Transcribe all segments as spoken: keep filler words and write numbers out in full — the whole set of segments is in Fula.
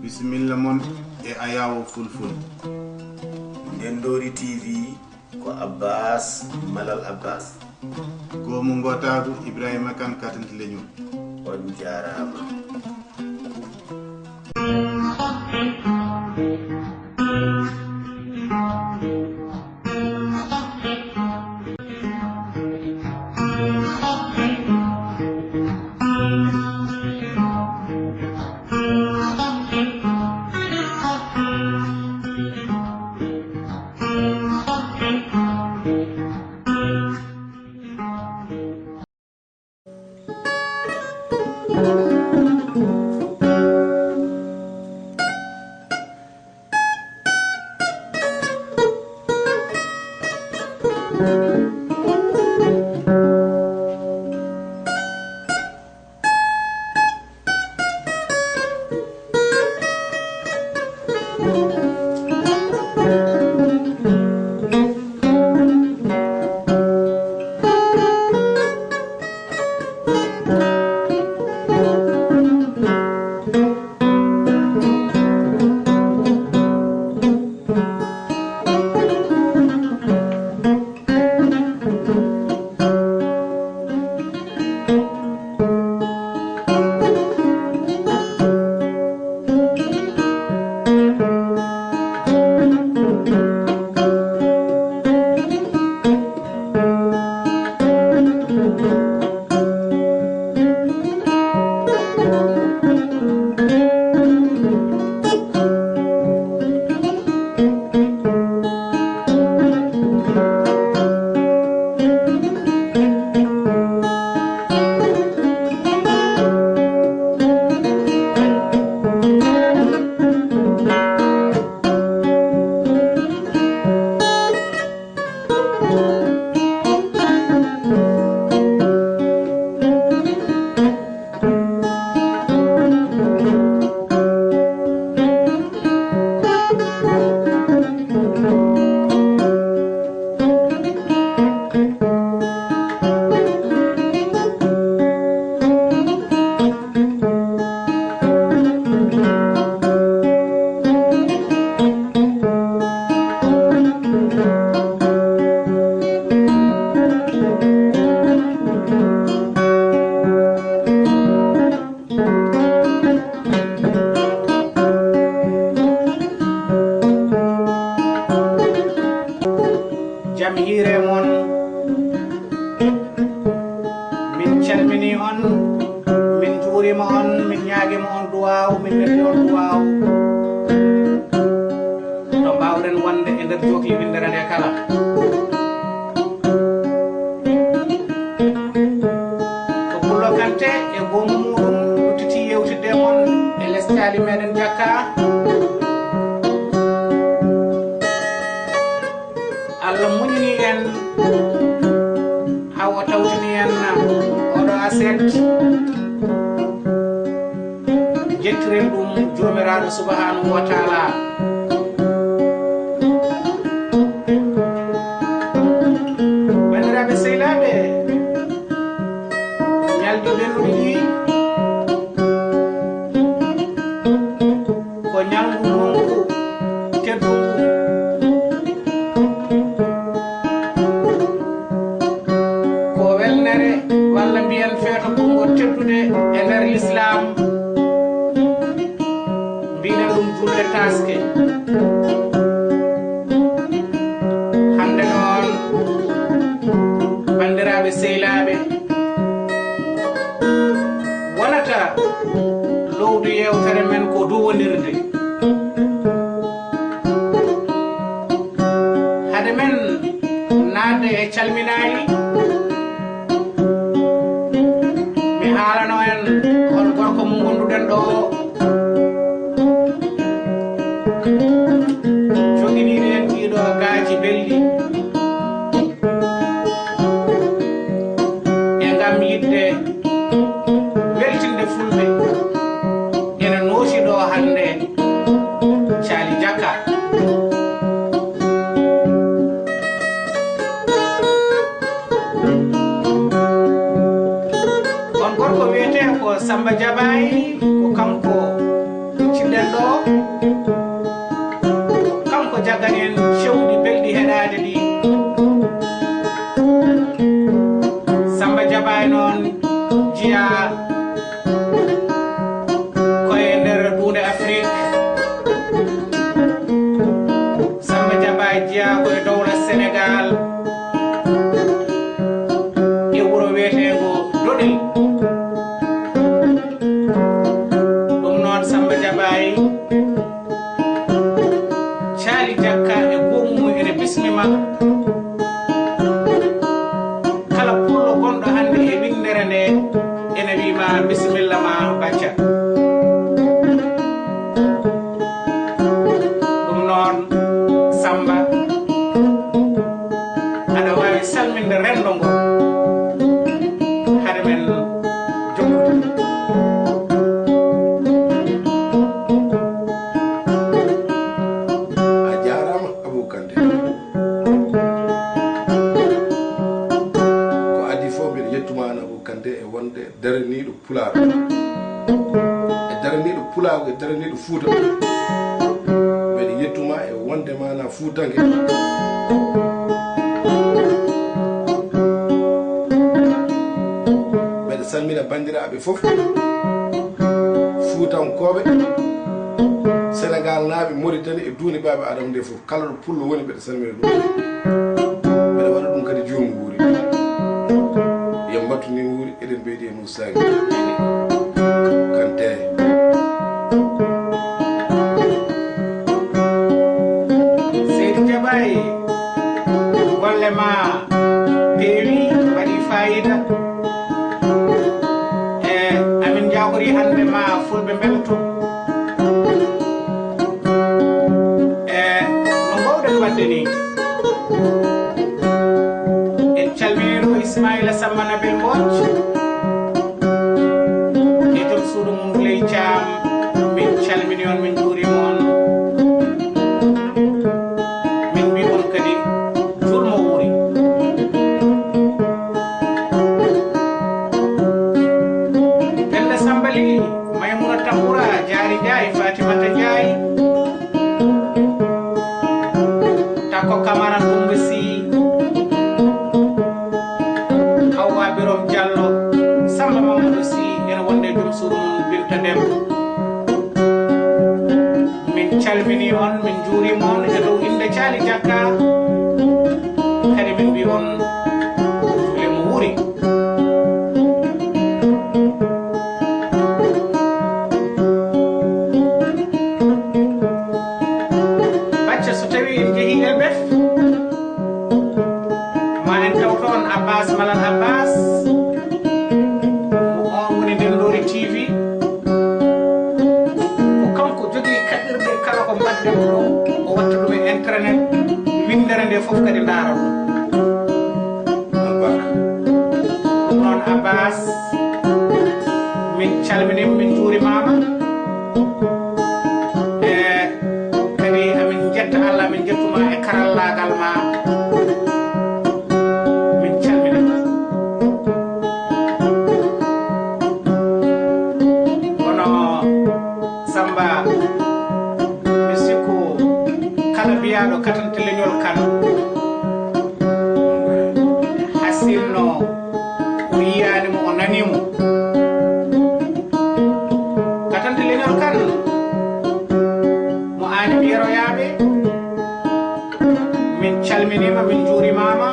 Bisimilla mon e Ayawo Fulful. Ndendoori T V ko Abbas Malal Abbas. Goomu Ngootaagu Ibrahima Kan Katante Leñol. On jaaraama. Jam hiire mon. Min calmini on, min juurima on, min ñaagima on duwaaw, min weldi on duwaaw. To mbaawɗen wonde e nder jookli winndere nde kala. Ko Pullo Kante e goomu muuɗum luttiti yewtidde e mon e les caali meɗen Jakka. Allah muñini en, haa o tawtini en oɗo aset. Jettiren ɗum Joomiraaɗo Subhaanahu wa Taala. Banndiraaɓe sehilaaɓe, ñalɗi ɓennuɗi ɗi ko ñalngu ngu teddungu. Ko welnere, walla mbiyen feeto ɓurngo teddude e nder Lislaam. Mbiɗen ɗum juulde taaske. Hannde noon, banndiraaɓe sehilaaɓe, wonata lowdi yeewtere men ko duwondirde. Hade men naatde e calminaali, mi haalano en on gorko mo ngonduɗen ɗo, joginiiɗo en ɗiɗo gaaji belɗi. E ngam yiɗde weltinde Fulɓe, ene noosi ɗo hannde Caali Jakka. On gorko wiyetee ko Samba Jabaay, ko kanko kucciɗen ɗo. Pulaagu e daraniiɗo Fuuta. Mbeɗa yettuma e wonde ma na Fuutanke. Mbeɗa salmina banndiraaɓe fof, Fuutankooɓe, Senegaalnaaɓe, Moritani e duunde Baaba Aadama nde fof. Kala ɗo pullo woni, mbeɗa salmina ɗum. Mbeɗa waɗa ɗum kadi joomum wuuri. Yo mbattu ni wuuri, eɗen mbeydi e Moussa Gueye. Kanté. Seydi Jabaye, golle ma peewi, waɗi fayida. E amin njaakori hannde ma fulɓe mbelto. E no mbawɗen waɗde ni, en calminiino Ismaila Samba Nabil Mbodj e joom suudu mum Ley Caam. Min calmini on, min njuurima on. Min mbi on kadi, jurmo wuuri. Penda Samba Lili, Maymuna Tambura, Jaari Njaay, Fatimata Njaay, Takko Kamara, Ndumba Si, Hawwa Birom Jallo, Samba Mamadou Si, ene wonde joom suudu mum Binta Dem. Min calmini on, min njuurima on e dow innde Caali Jakka. Kadi min mbi on, le mo wuuri. Bacca, so tawi en jehi Elbef, ma en taw toon Abbas Malal Abbas, mo on woni Ndendoori T V. Ko kanko jogii kaɓirɗe kala ko mbaɗden ɗo, o watta ɗum e internet, winndere nde fof kadi ndaara ɗum. Albarka. Ɗum noon Abbas, min calminii, min njuurimaama. E kadi amin njetta Allah, amin njettuma e karallaagal ma. Min calminii. Kono Samba, mi sikku kala mbiyaaɗo katante leñol kan, hasilno o yiyaani mo, o nanii mo. Katante leñol kan, mo Aali Yeroyaaɓe, min calminiima, min njuurimaama,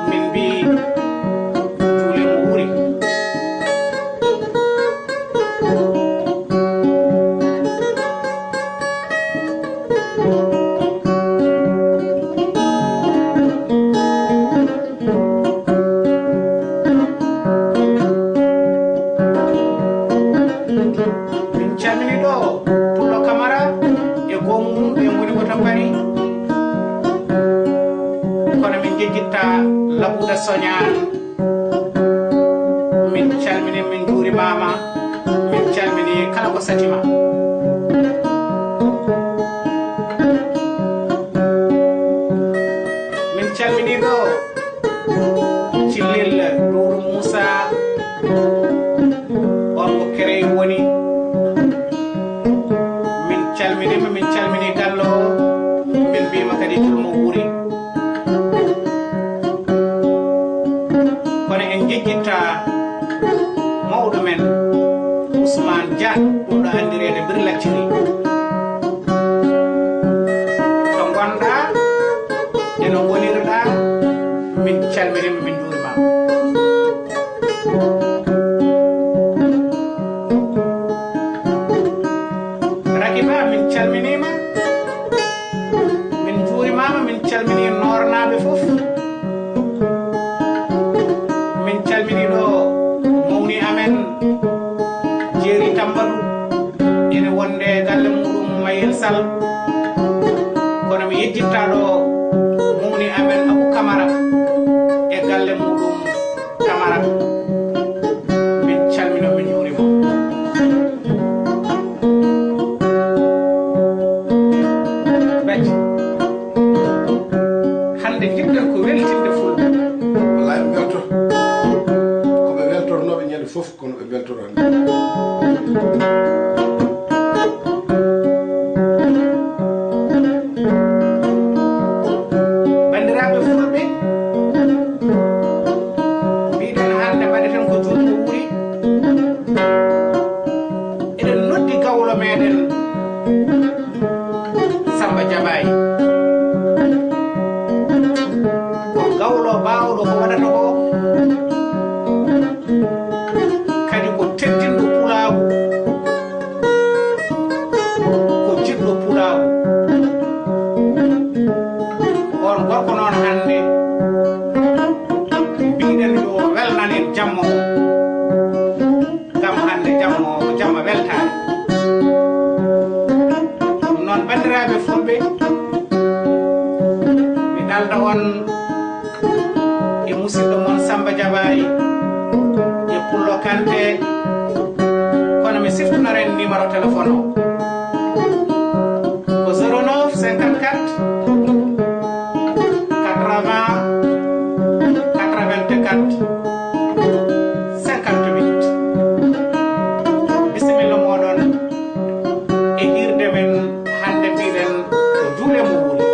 min mbi juule mo wuuri. Min calmini ɗo Pullo Kamara e goomu mum, ɓe ngoni ko to Paris. Kono min njejjitta Labuda Soñaan. Min calmini, min njuurimaama, min calmini kala ko satima. Min calmini ɗo Cillel Duudu Muusa, on ko Kerey woni. Min calminiima, min calmini gallo o, min mbiima kadi julmo wuuri. Kono en njejjitta mawɗo men Ousmane Dia, ɓurɗo anndireede Bir Lacciri. To ngonɗaa e no ngonirɗaa, min calminiima, min njuurimaama. Rakiba, min calminiima, min njuurimaama, min calminii Noornaaɓe fof. Min calminii ɗo mawni amen, Jeeri Tambadu, ene wonde e galle muɗum Mayel Sal. Kono mi yejjitta ɗo mawni amen Abu Kamara e galle muɗum Kamara. Min calmino, min njuurimo. Bacci. Hannde njiɗɗen ko weltinde Fulɓe. Wallaay ɓe mbelto. Ko ɓe weltornooɓe ñande fof, kono ɓe mbeltoro hannde. Banndiraaɓe fulɓe, mbiɗen hannde mbaɗeten ko juutngo wuuri. Eɗen noddi gawlo meɗen Samba Jabaay. Ko gawlo baawɗo ko waɗata ko. Kadi ko teddinɗo pulaagu, ko jiɗɗo pulaagu. On gorko noon hannde mbiɗen yo welnan en jamma o. Ngam hannde jamma o ko jamma weltaare. Ɗum noon, banndiraaɓe fulɓe, mi ɗalda on e musidɗo mon Samba Jabaay e Pullo Kante, kono mi siftinora en numéro téléphone o. Ko zéro neuf cinquante-quatre quatre-vingts quatre-vingt-quatre cinquante-huit. Bisimilla mooɗon e hiirde men hannde, mbiɗen ko juule mo wuli.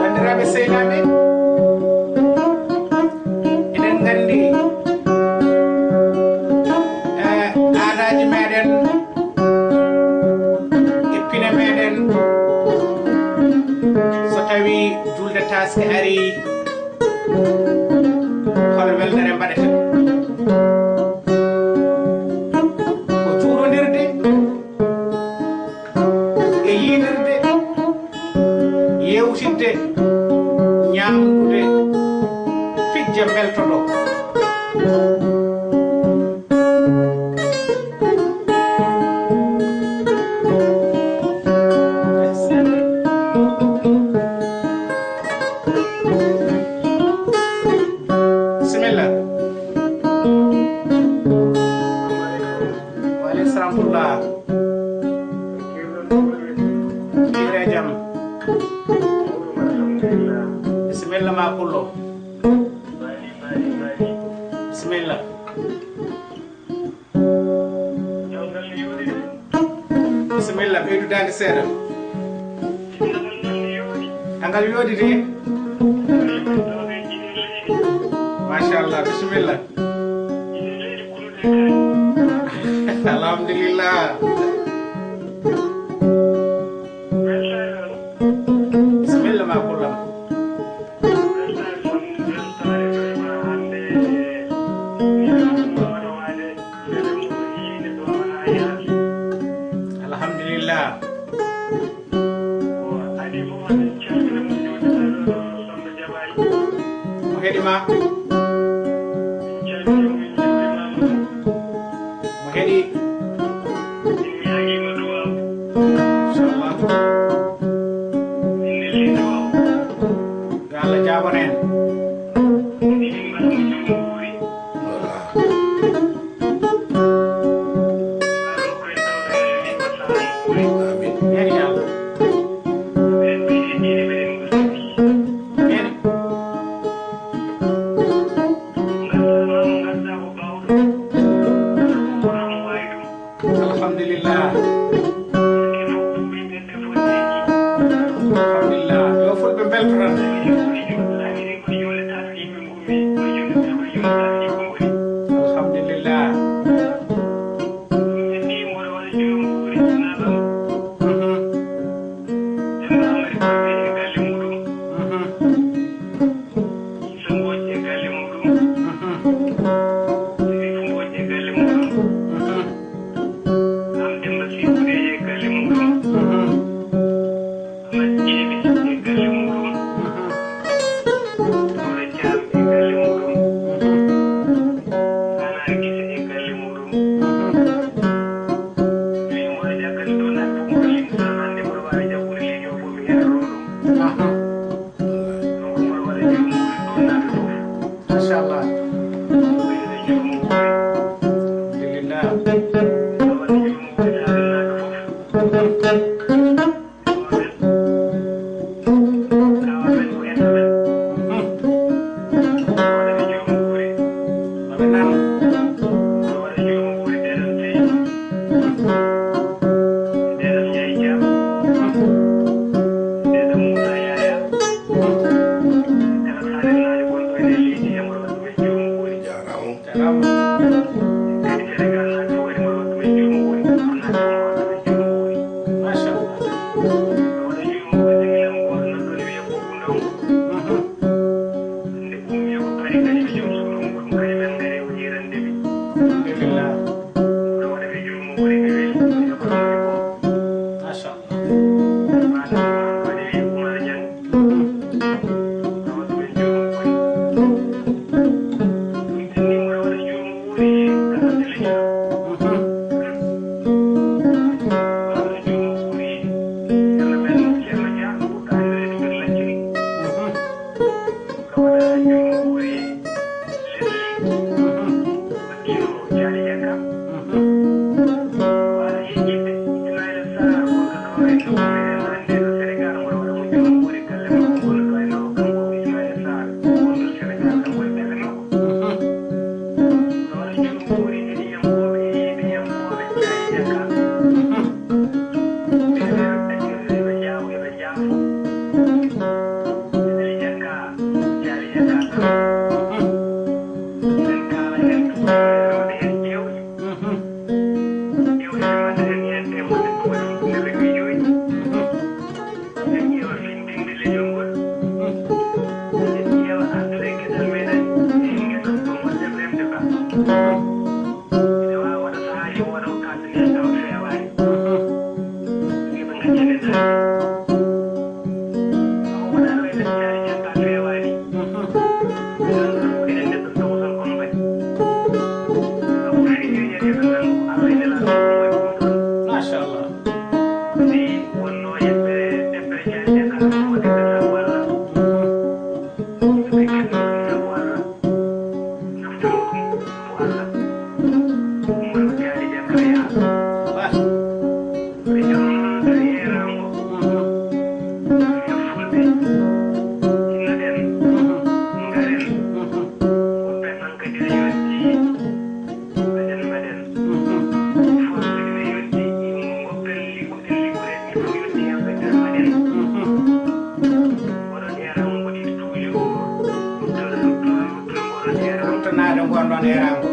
Banndiraaɓe sehilaaɓe, eɗen nganndi, eh, aadaaji meɗen e pine meɗen, so tawii julde taaske arii, hol welnere mbaɗeten? Ko juurondirde e yiidirde, yewtidde, ñaamdude, fijja, mbeltoɗo. Bisimilla. Wa aleykum salam tullah. Kiwre jam. Bisimilla ma pullo. Bisimilla. Bisimilla, ɓeydu daande seeɗa. Angal yooɗi de. Machallah, bisimilla. Alhamdulillah. Bisimilla ma pullam. Alhamdulillah. Mo heɗi ma? Mo heɗi? Inchallah. Yo Allah jaabana en. Voilà. Amin. Amin. Machallah. Alhamdulillah. Jaaraama. Machallah. Alhamdulillah. Machallah. Machallah. Ruttanaade ngoon ɗoon eeraango.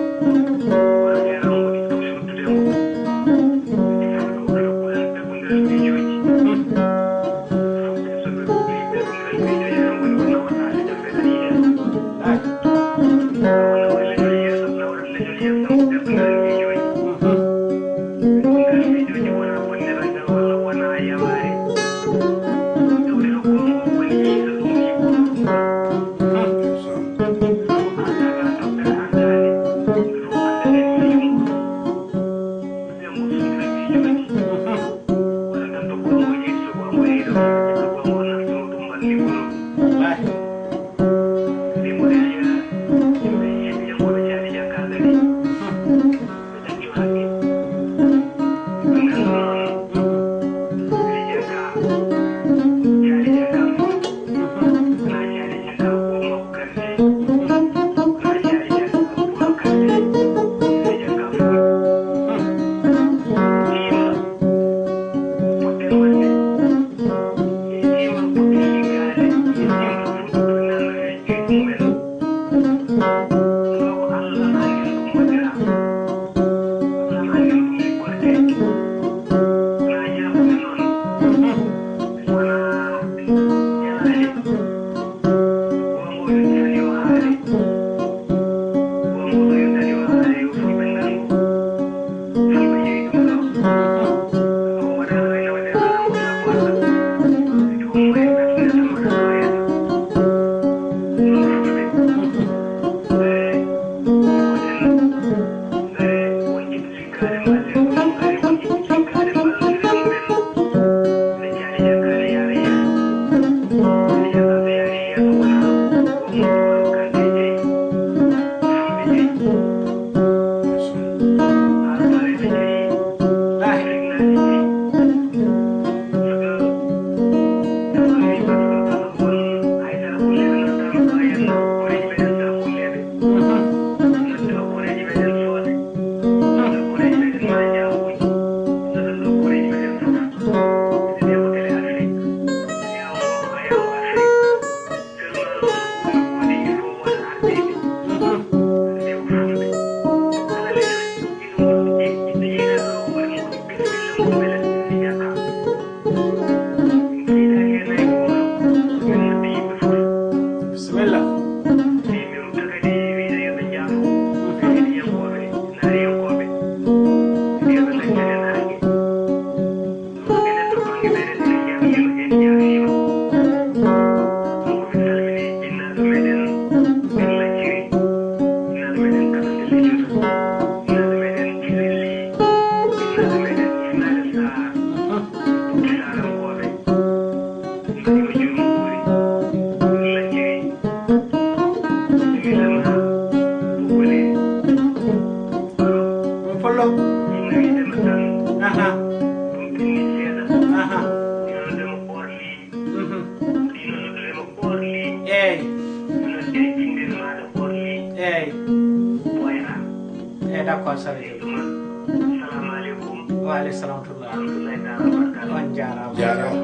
D'accord, Sara Diop. Assalamu aleykum. Wa aleykum salam wa rahmatullah. Wa rahmatullahi taala wa barakatuh. On jaaraama. Jaaraama.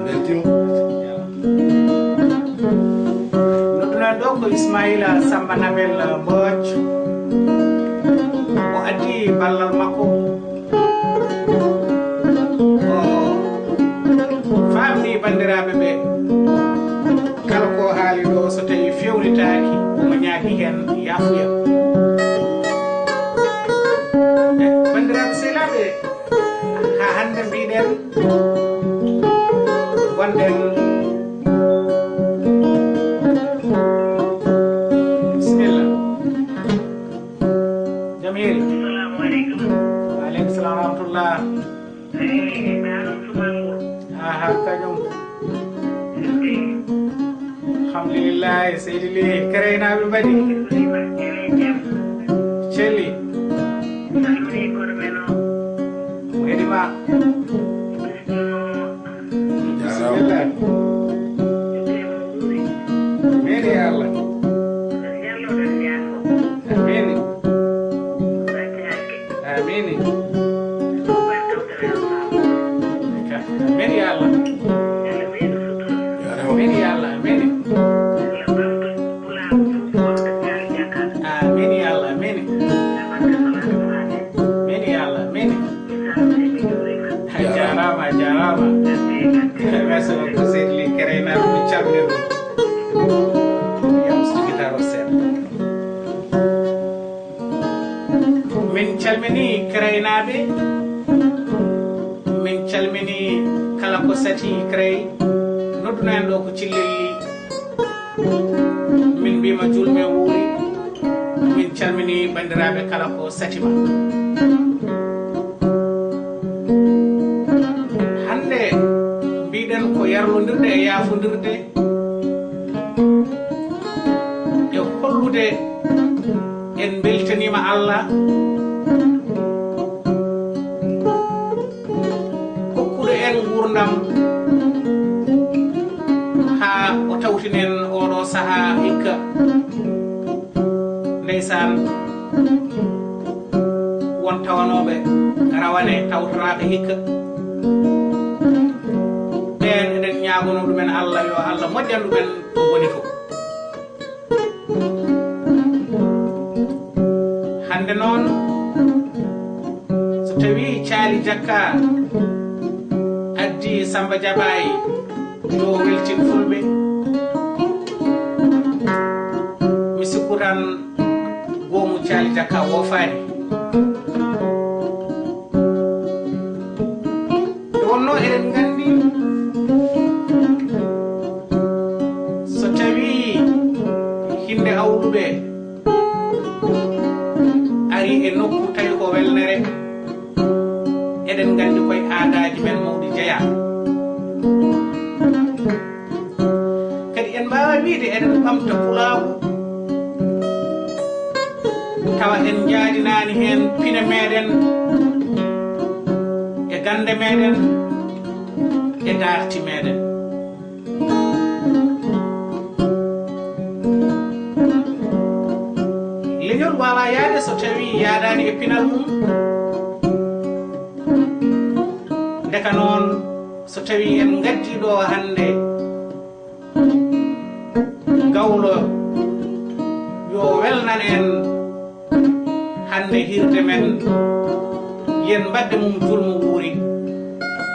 Beltima. Nodduɗaa ɗo ko Ismaila Samba Nabel Mbodj. O addi ballal makko. O faamni banndiraaɓe ɓe, kala ko haali ɗo, so tawi fewnitaaki, omo ñaagi heen yaafuya. E, banndiraaɓe sehilaaɓe, haa hannde mbiɗen, gonɗen, bisimilla. Jam hiiri. Assalamu aleykum. Wa aleykum salam wa rahmatullah. Eyi, mi aɗon sumango. Aha, kañum. Eyi. Alhamdulillahi, seydi Li, keraynaɓe mbaɗi. Eyi, jam. Celli. Salmini koɗo men o. Mo heɗima. Bisimilla. Amin ya Allah. Amin. Amin. Amin ya Allah. Amin ya Allah. Amin. Amin ya Allah. Amin. Amin ya Allah. Amin. A jaaraama, a jaaraama. Merci beaucoup, seydi Li, keraynaɓe, mi calmina ɗum. Yam so guitar o seeɗa. Min calmini keraynaɓe. Min calmini kala ko sati keray. Nodduna en ɗo ko Cillel Li. Min mbima julme wuuri. Min calmini banndiraaɓe kala ko satima. Hannde mbiɗen ko yarlondirde e yaafondirde e hollude en mbeltaniima Allah kokkuɗo en nguurndam haa o tawtinen oɗo sahaa hikka. Ndeysaan, won tawanooɓe rawane tawtoraaka hikka. Ɓeen eɗen ñaagonoo ɗumen Allah, yo Allah moƴƴan ɗumen to ngoni to. Hannde noon, so tawii Caali Jakka addi Samba Jabaay, yo weltin Fulɓe, mi sikku tan goomu Caali Jakka woofaani. Nde wonnoo eɗen nganndi, so tawii hinnde awluɓe ari e nokku tawi ko welnere, eɗen nganndi koye aadaaji men mawɗi jeyaa. Kadi en mbaawaa wiyde eɗen ɓamta pulaagu, tawa en njaadinaani heen pine meeɗen, e gannde meeɗen, e daarti meeɗen. Leñol waawaa yahde so tawii yaadaani e pinal mum. Ndeka noon, so tawii en ngaddii ɗo hannde gawlo, yo welnan en hannde hirde men, yen mbaɗde mum julmo wuuri.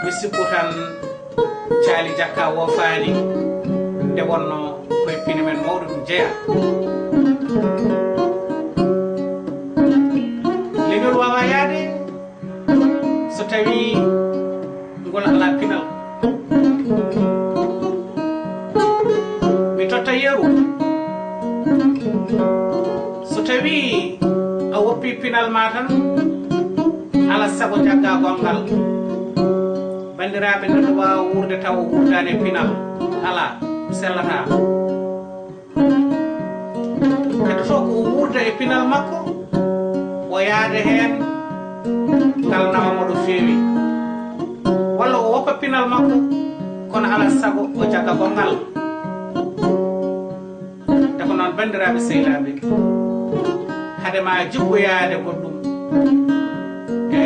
Mi sikku tan Caali Jakka woofaani, nde wonnoo koye pine men mawɗo ɗum jeyaa. Leñol waawaa yahde so tawii ngol alaa pinal. Mi totta yeru, so tawii a woppii pinal ma tan, alaa sago jaggaa gonngal. Banndiraaɓe, neɗɗo waawaa wuurde tawa wuurdaani e pinal, alaa, sellataa. Heddotoo ko o wuurda e pinal makko, o yahda heen, ngal nawa mo ɗo feewi. Walla o woppa pinal makko, kono alaa sago o jagga gonngal. Nde ko noon, banndiraaɓe sehilaaɓe, Ade ma jikkoyaade ko ɗum e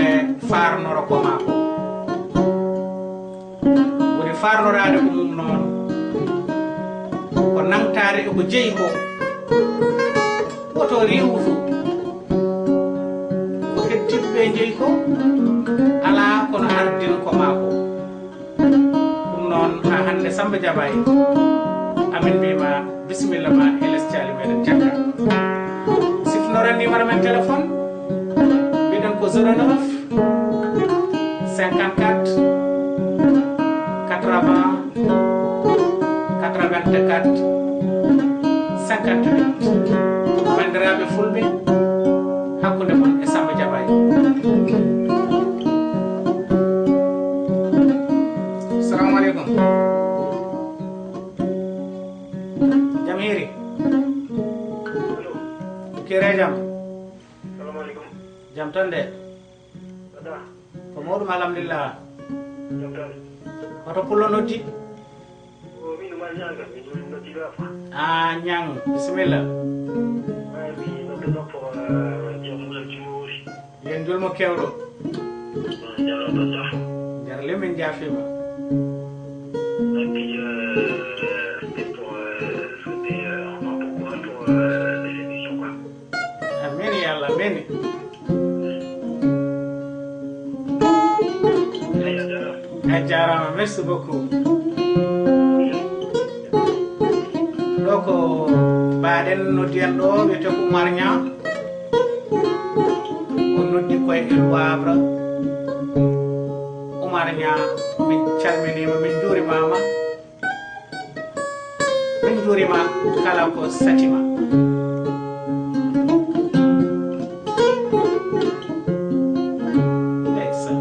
faarnoro ko maa ko. Woni faarnoraade ko mum noon, ko nangtaade e ko jeyi ko. Woto riiwtu. Ko heddii ɓe njeyi ko, alaa kono ardin ko maa ko. Ɗum noon, haa hannde Samba Jabaay, amin mbiima bisimilla ma e les caali meɗen Cakka. Sifnoren numéro men téléphone, mbiɗen ko zéro neuf, cinquante-quatre, quatre-vingts, quatre-vingt-quatre, cinquante-huit. Banndiraaɓe fulɓe, hakkunde mon e Samba Jabaay. Salamu aleykum. Jam hiiri? Kere jam? Salamu aleykum. Jam tan de. Ko mawɗum, alhamdulillah. Jam tan. Hoto pullo noddi? O min Umar Ñaŋ, min noddi Rafa. Ah, Ñaŋ, bisimilla. Ay, mi noddu ɗo ko, eh, jam wula jumori. Yen julmo kewɗo. Jarle min jaafima. Amin ya Allah, amin. A jarama, merci beaucoup. Ɗo ko mbaɗen noddiyen ɗo, wiyete ko Umar Ña. O noddi koye El Wabra. Umar Ña, min calminima, min jurimama. Min juurima kala ko satima. Ndeysaan.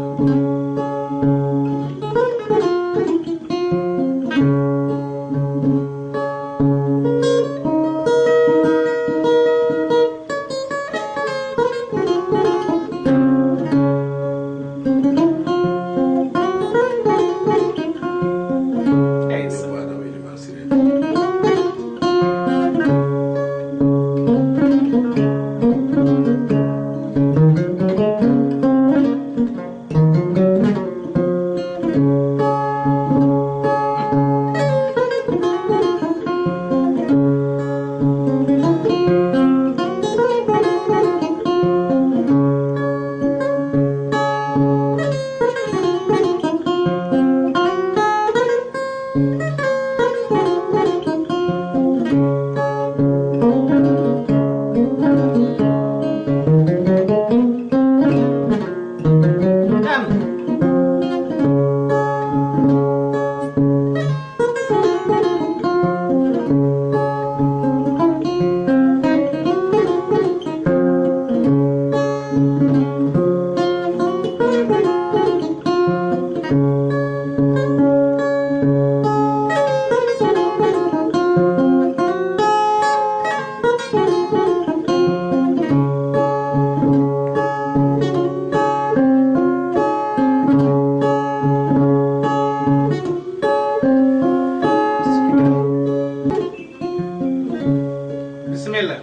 Bisimilla.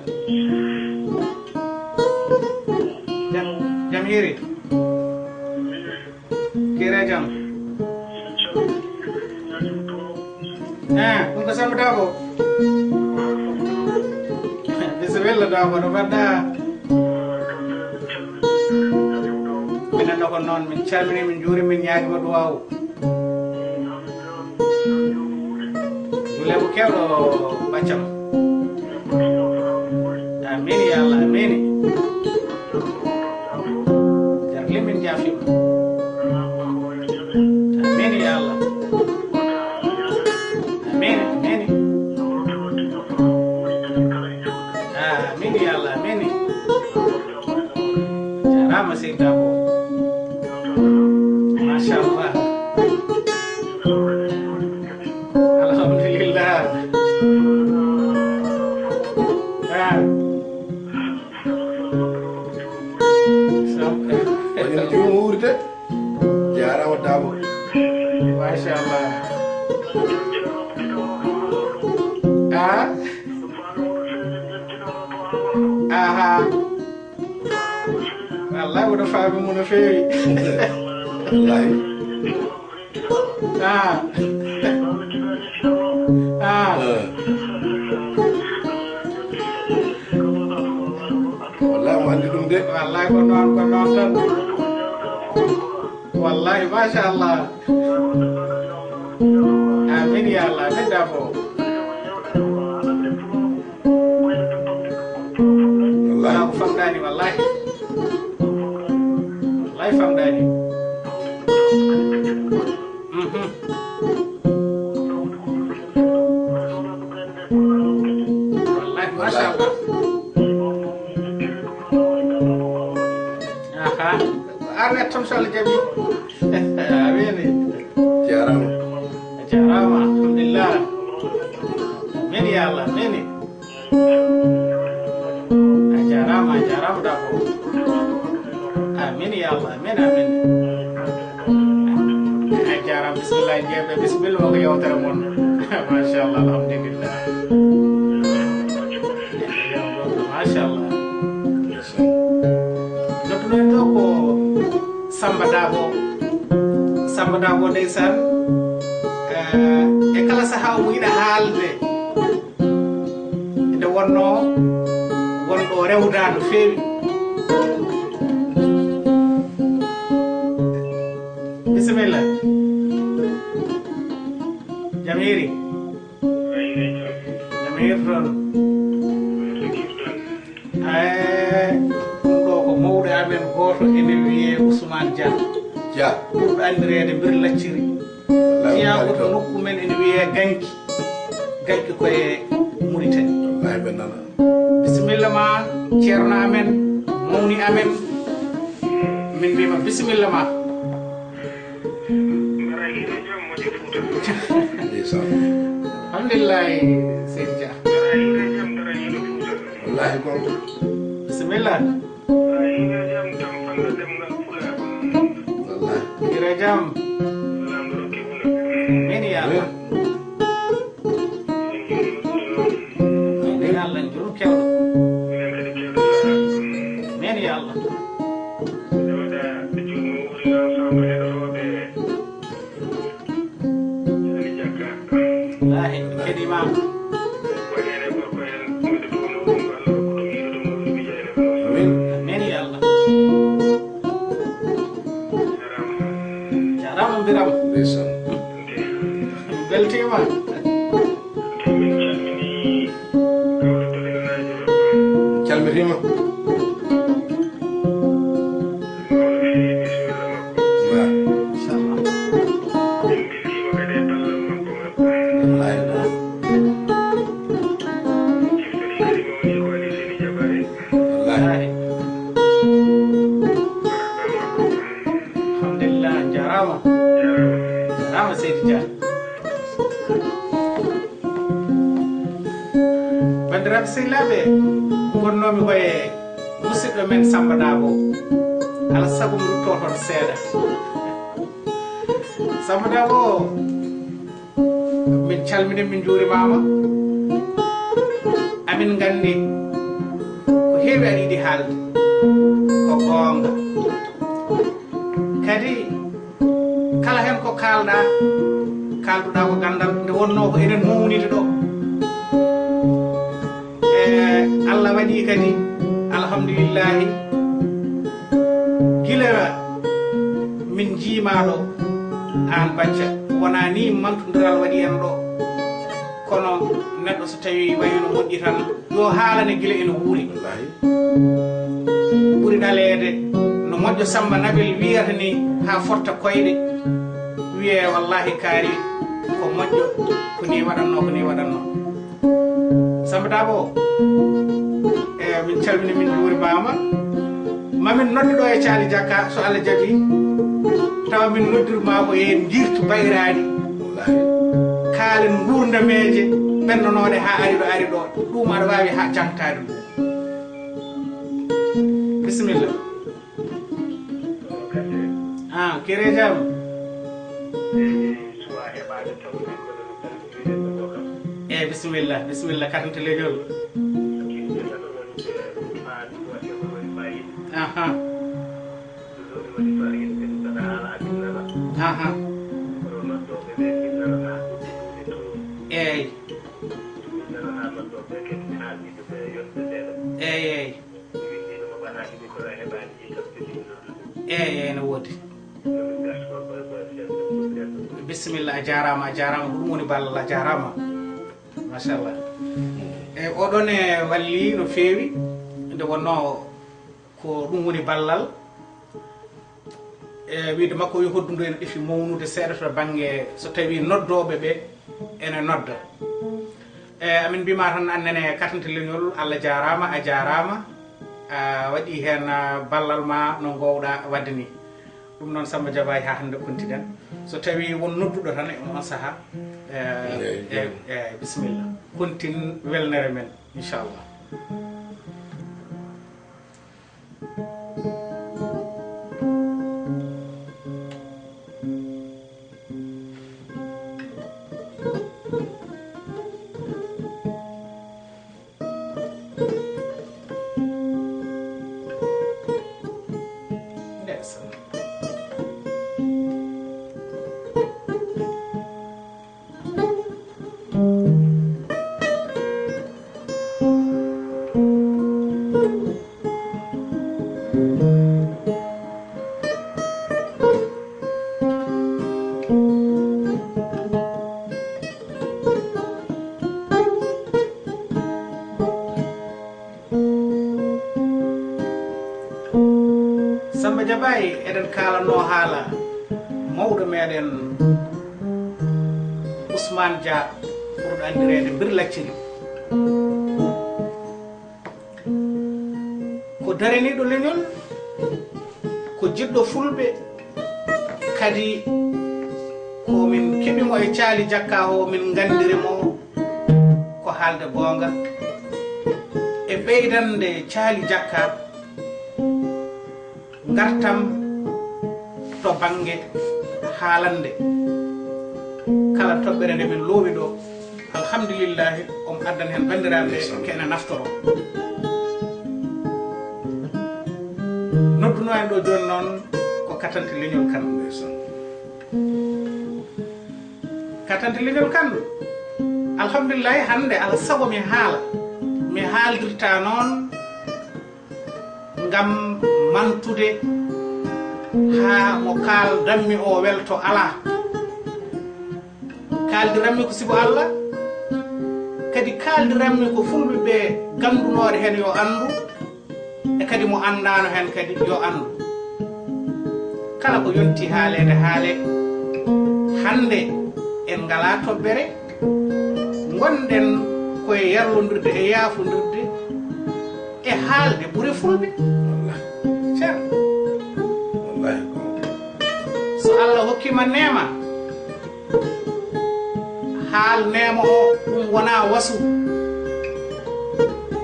Jam, jam hiiri. Kira jam. Eh, ɗum ko Samba Dabo. Bisimilla Dabo, no mbaɗɗa? Minen no ko noon, min calmini, min njuuri, min ñaagima duwaawu. Dulebu kewɗo baccam. Amin ya Allah, amin. Jarli min jaafima. Amin ya Allah. Amin, amin. Amin ya Allah, amin. Jarama seydi Dabo. Machallah. Alhamdulillah. Ah. Sam- Woni no joomum wuurde. Jarama Dabo. Machallah. Ah. Aha. Wallahi, woto faami mo no feewi. Wallahi. Ah. Ah. Eh. Wallahi, mo anndi ɗum de. Wallahi, ko noon, ko noon tan. Wallahi, machallah. Amin ya Allah, min dabo. Wallahi. Ko famɗani, wallahi. Wallahi, famɗani. Mhm. Wallahi, machallah. Aha. Ar wet toon, so Allah jaɓi. Amin. Jarama. A jarama, alhamdulillah. Amin ya Allah, amin. A jarama, a jarama, dabo. Amin ya Allah, amin, amin. A jarama, bismillah, jeeɓe, bismillah, ko yewtere mon. Machallah, alhamdulillah. Machallah. Nodduɗo en ɗo ko Samba Dabo. Samba Dabo, ndeysaan, eh, e kala sahaa omo yiɗa haalde. Nde wonno wonɗo rewda no feewi. Bisimilla. Jam hiiri. Jam hiiri toon. Eh, ɗum ɗo ko mawɗo amen gooto ene wiyee Ousmane Dia. Dia. Ɓurɗo anndireede Mbir Lacciri. Wallahi, jiyaaɗo wallahi, to nokku men ene wiyee Ganki. Ganki ko e Mauritanie. Wallahi, ɓe nana. Bisimilla ma, ceerno amen, mawni amen. Min mbima bisimilla ma. Ndeysaan. Alhamdulillahi, Seydi Dia. Wallahi, gonga. Bisimilla. Wallahi. Hira jam. Min ya Allah. Min Allah, jom kewɗo. Min ya Allah. Wallahi, keɗima. Amin. Amin ya Allah. Jarama, mbirama. Ndeysaan. Beltima. Calmitima. Inchallah. Wallahi. Wallahi. Alhamdulillah, jarama. Jarama, Seydi Dia. Banndiraaɓe sehilaaɓe, ngonnoomi ko e musidɗo men Samba Dabo. Alaa sago mi ruttoo toon seeɗa. Samba Dabo, min calmini, min njuurimaama. Amin nganndi ko heewi aɗa yiɗi haalde. Ko goonga. Kadi, kala heen ko kaalɗa, kaalduɗa ko ganndal, nde wonno ko enen mawnide ɗo. E, Allah waɗi kadi, alhamdulillahi, gila min njiima ɗo, aan Bacca, wona ni mantondiral waɗi en ɗo. Kono neɗɗo so tawi wayi no moƴƴi tan, yo haalane gila ene wuuri. Wallahi. Ɓuri ɗaleede no moƴƴo Samba Nabil wiyata ni haa forta koyɗe. Wiyee wallahi kaari ko moƴƴo, ko ni waɗanno, ko ni waɗanno. Samba Dabo, e, min calmini, min njuurimaama. Mamin noddu ɗo e Caali Jakka, so Allah jaɓi, tawa min noddirma ko e ngirtu bayraaɗi. Wallahi. Kaalen nguurdameeje ɓennanooɗe haa ari ɗo, ari ɗo. Ɗum aɗa waawi haa jaŋtaade ɗum. Bisimilla. Ah, kere jam. Eh, bisimilla, bisimilla, karante leñol. Aha. Aha. Eeyi. Eeyi, eeyi. Eeyi, eeyi, no woodi. Bisimilla, a jaaraama, a jaaraama. Ko ɗum woni ballal, a jaaraama. Machallah. Eeyi, oɗon e walli no feewi. Nde wonnoo ko ɗum woni ballal. E wiide makko, yo hoddundu ene ɗefi mawnude seeɗa to bannge so tawii noddooɓe ɓe ene nodda. E amin mbima tan, annene katante leñol, Allah jaaraama, a jaaraama. A waɗi heen, ah, ballal ma no ngoowɗa waɗde ni. Ɗum noon, Samba Jabaay, haa hannde kontiɗen. So tawii won nodduɗo tan e on sahaa, e, eeyi, e, eeyi. E, bisimilla. Kontin welnere men, inchallah. Ndeysaan. Samba Jabaay, eɗen kaalanoo haala mawɗo meɗen Ousmane Dia, ɓurɗo anndireede Bir Lacciri. Ko daraniiɗo leñol, ko jiɗɗo Fulɓe, kadi ko min keɓi mo e Caali Jakka o, min nganndiri mo ko haalde goonga. E ɓeydande Caali Jakka ngartam to bannge haalande. Kala toɓɓere nde min loowi ɗo, alhamdulillahi, on addan heen banndiraaɓe, ndeysaan, ke ene naftoro. Noddunoo en ɗo jooni noon ko Katante Leñol Kan. Ndeysaan. Katante Leñol Kan, alhamdulillahi, hannde ala sago mi haala. Mi haaldirta noon ngam mantude haa mo kaaldanmi o welto alaa. Kaaldiranmi ko sibu Allah, kadi kaaldiranmi ko Fulɓe ɓe ganndunoore heen yo anndu, e kadi mo anndaano heen kadi yo anndu. Kala ko yonti haaleede haalee. Hannde en ngalaa toɓɓere, ngonɗen koye yarlondirde e yaafondirde e haalde ɓure Fulɓe. Wallahi. Ceerno. Wallahi ko. So Allah hokkii ma neema, haal neema o, ɗum wonaa wasu,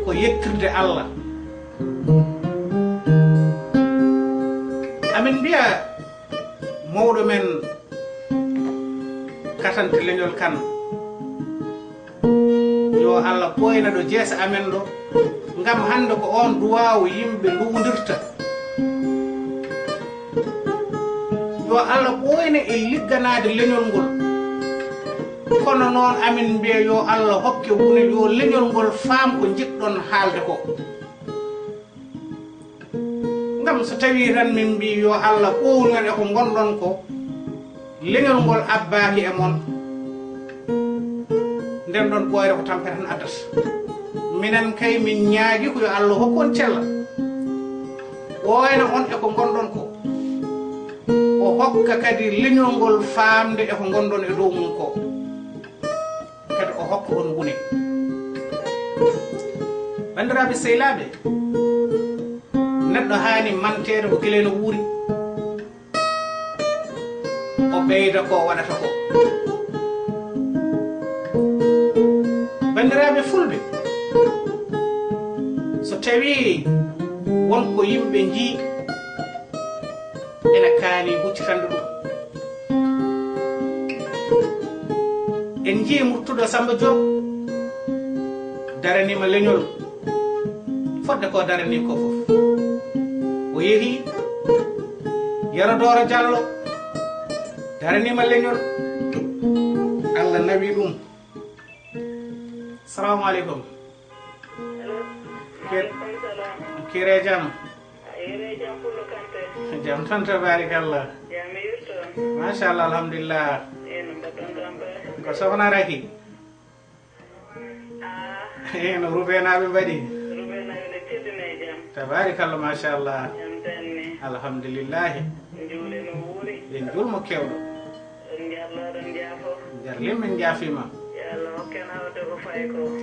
ko yettirde Allah. Amin mbiya mawɗo men Katante Leñol Kan, yo Allah ɓooyna ɗo jeese amen ɗo, ngam hannde ko oon duwaawu yimɓe nduwondirta. Yo Allah ɓooyna e ligganaade leñol ngol. Kono noon, amin mbiya yo Allah hokke wune, yo leñol ngol faam ko njiɗɗon haalde ko. Ngam so tawii tan min mbii yo Allah ɓoownu en e ko ngonɗon ko, leñol ngol abbaaki e mon, nden ɗon ɓooyre ko tampere tan addata. Minen kay, min ñaagii ko yo Allah hokku on cellal, ɓooyna on e ko ngonɗon ko, o hokka kadi leñol ngol faamde e ko ngonɗon e dow mum ko. Kadi o hokka on wune. Banndiraaɓe sehilaaɓe, neɗɗo haani manteede ko gila ene wuuri, o ɓeyda ko o waɗata ko. Banndiraaɓe Fulɓe, so tawii won ko yimɓe njii, ene kaani huccitande ɗum. En njii Murtuɗo Samba Diop daraniima leñol fodde ko daranii ko fof. O yehi, Yero Dooro Jallo daraniima leñol, Allah nawi ɗum. Salamu aleykum. Kir- Kire jam. Jam tan, tabarikalla. Machallah, alhamdulillah. Ko sohna Raki? Eno, Rubenaaɓe mbaɗi. Tabarikalla, machallah. Alhamdulillahi. Ɓe juulmo kewɗo. Nder limmin jaafiima.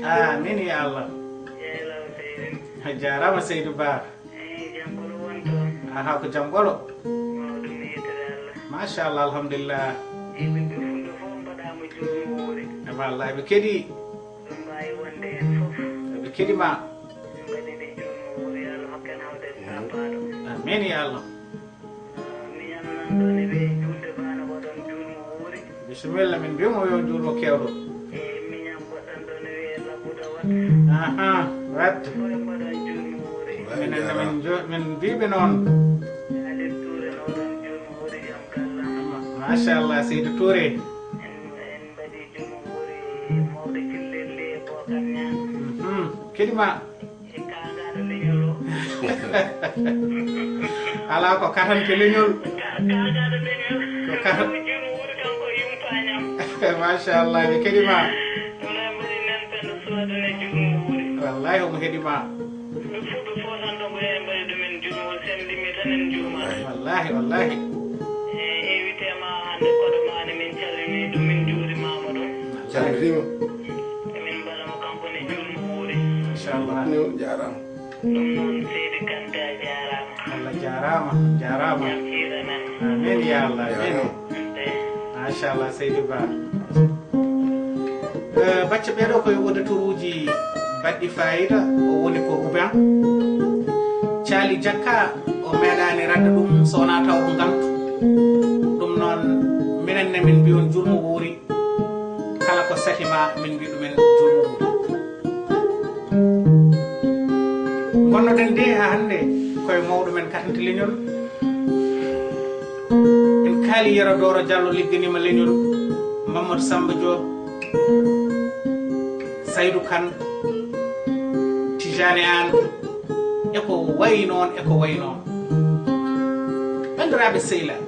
Amin ya Allah. A jaaraama Seydi Ba. Aha, ko jam ɓolo. Machallah, alhamdulillah. Wallah, ɓe keɗi. Ɓe keɗi ma. Amin ya Allah. Bisimilla, min mbiyamo yo juulmo kewɗo. Aha, wat. Minen ne min jo-, min mbiɓe noon. Machallah, Seydi Touré. Mhm. Keɗi ma. Alaa ko katante leñol. Ko kata-, machallah, ɓe keɗi ma. Wallahi, omo heɗi ma. Wallahi, wallahi. Calmitima. Inchallah. Ɗum noon, Seydi Kanta, a jaaraama. Allah jaaraama, jaaraama. Jam hiiran en. Amin ya Allah, amin. Jaaraama. Machallah, Seydi Ba. Eh, bacce ɓeeɗo koye auditeuruuji baɗɗi fayida, o woni ko Ruben. Caali Jakka, o meeɗaani radde ɗum, so wonaa taw ko ngantu. Ɗum noon, minen ne min mbiyon juulmo wuuri. Kala ko sati ma, min mbiya ɗumen juulmo wuuri. Ngonnoɗen de haa hannde koye mawɗo men katante leñol. En kaali Yero Dooro Jallo ligganiima leñol, Mamadou Samba Diop, Saydou Kane, Tijani Anne, e ko wayi noon, e ko wayi noon. Banndiraaɓe sehilaaɓe,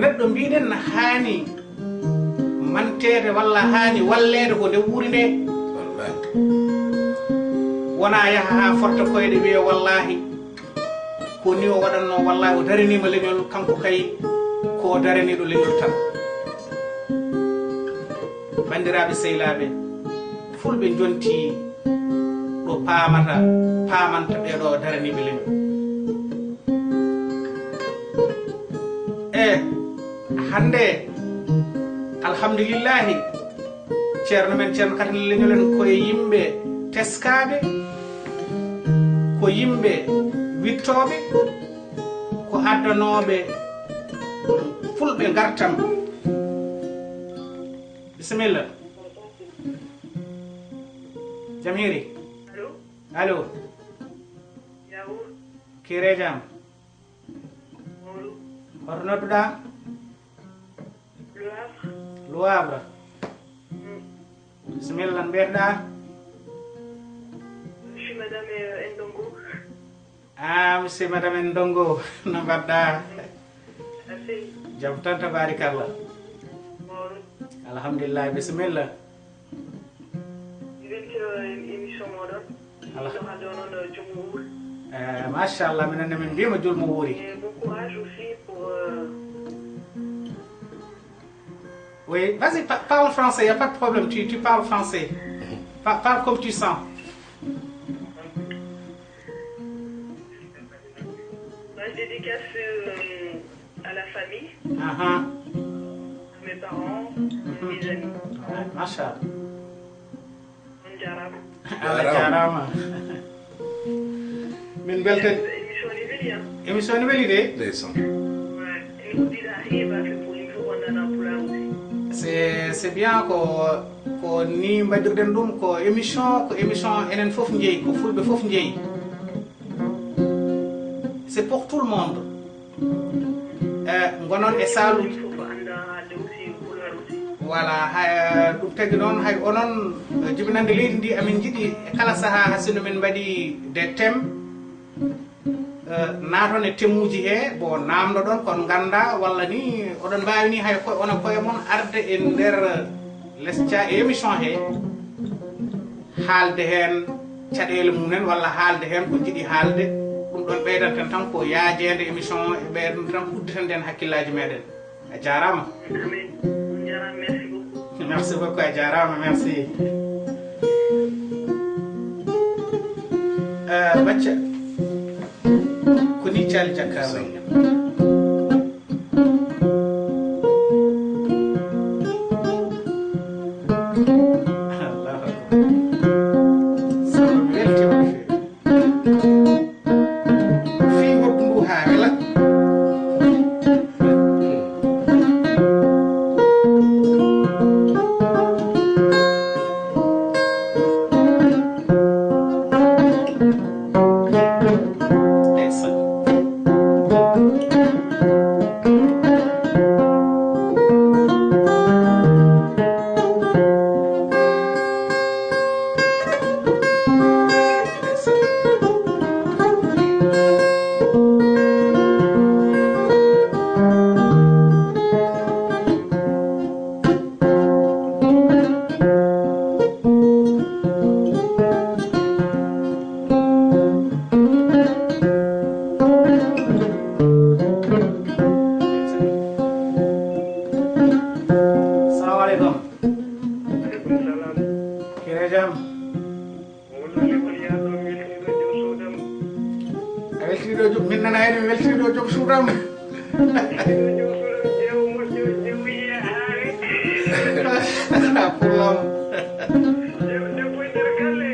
neɗɗo mbiɗen na haani manteede walla haani walleede ko nde wuuri nde. Wallahi. Wona yaha haa forta koyɗe wiya wallahi, ko ni o waɗatno, wallahi o daraniima leñol, kanko kay ko o daraniiɗo leñol tan. Banndiraaɓe sehilaaɓe, fulɓe njontii ɗo paamata, paamanta ɓee ɗo daraniiɓe leñol. E hannde, alhamdulillahi, ceerno men, ceerno Katane Leñol en, ko e yimɓe teskaaɓe, ko yimɓe wittooɓe, ko addanooɓe fulɓe ngartam. Bisimilla. Jam hiiri. Allo. Allo. Yawu. Kiire jam. Mawɗo. Hoto nodduɗaa? Le Havre. Le Havre. Mm. Bisimilla, no mbiyetɗaa? Je suis madame, euh, Ndongo. Ah, monsieur, madame Ndongo, no mbaɗɗaa? Merci. Jam tan, tabaarikalla. Mawɗo. Alhamdulillah, bisimilla. Min keɗii émission mooɗon. Ala. Ɗo hannde onon ɗo juulmo wuuri. Eh, machallah, minen ne min mbiima juulmo wuuri. Et bon courage aussi pour, euh, oui, vas-y, pa-, parle français, il n'y a pas de problème, tu, tu parles français. Pa-, parle comme tu sens. Ma dédicace, euh, à la famille, aha, à mes parents, mes amis. Ouais, machallah. On jaaraama. Allah jaaraama. Min mbelten. Émission ne weli, hein? Émission ne weli de. Ndeysaan. Ouais. En uddida heɓa fe ko yimɓe wonana pulaar aussi. C'est, c'est bien ko, ko ni mbaɗirɗen ɗum, ko émission, ko émission enen fof njeyi, ko fulɓe fof njeyi. C'est pour tout monde. Eh, ngonon e saaluuji. Voilà, hay, ɗum tagi noon, hay onon, eh, jibinande leydi ndi, amin njiɗi e kala sahaa, hasino min mbaɗi des thèmes, eh, naaton e thèmuuji he, bon, naamnoɗon kon ngannda, walla ni oɗon mbaawi ni hay koye, onon koye mon arde e nder, eh, lesca e émission he. Haalde heen caɗeele mum en, walla haalde heen ko njiɗi haalde, ɗum ɗon ɓeydanten tan ko yaajeende émission o, e ɓeydanten tan ko udditande en hakkillaaji meeɗen. A jaaraama. Amin. On jaaraama, merci beaucoup. Merci beaucoup, a jaaraama, merci. Eh, Bacca, ko ni Caali Jakka wayi. Allahu akbar. Sabu mi weltiima no feewi. Fii woɗɗu ndu haa wela. Ndeysaan. Salamu aleykum. Aleykum salam. Kire jam. Wallaahi, on yaa ɗo weltiniiɗo jom suudam. A weltiniiɗo jom, min nana heen, mi weltiniiɗo jom suudam. Weltiniiɗo jom suudam, jeewo moƴƴo, jeewo yiyaare. Pullam. Jeewo debbo e nder galle.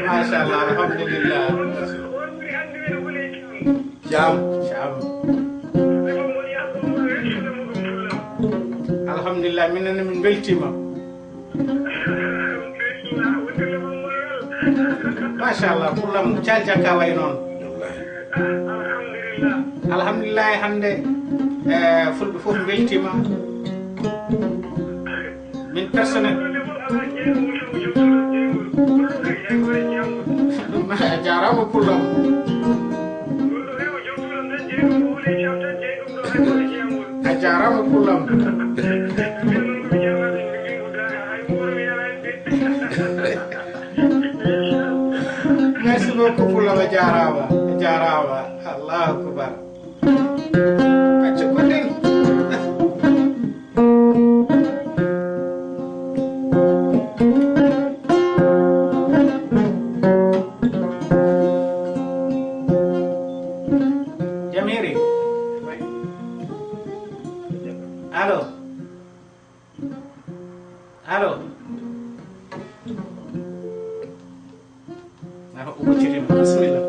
Machallah, alhamdulillah. On, on ɓuri hannde wiyde Wuley Caam. Caam, Caam. Debbo mo yaa ɗo mo weltino mo ɗum pullam. Alhamdulillah, min nana min weltiima. Machallah, pullam Caali Jakka wayi noon. Alhamdulillah, hannde, eh, fulɓe fof mbeltiima. Min personnel. A jaaraama pullam. A jaaraama pullam. Merci beaucoup pullam, a jaaraama, a jaaraama. Allahu akbar. Acca goɗɗen. Jam hiiri. Allo. Allo. Allo, o ɓoccitiima. Bisimilla.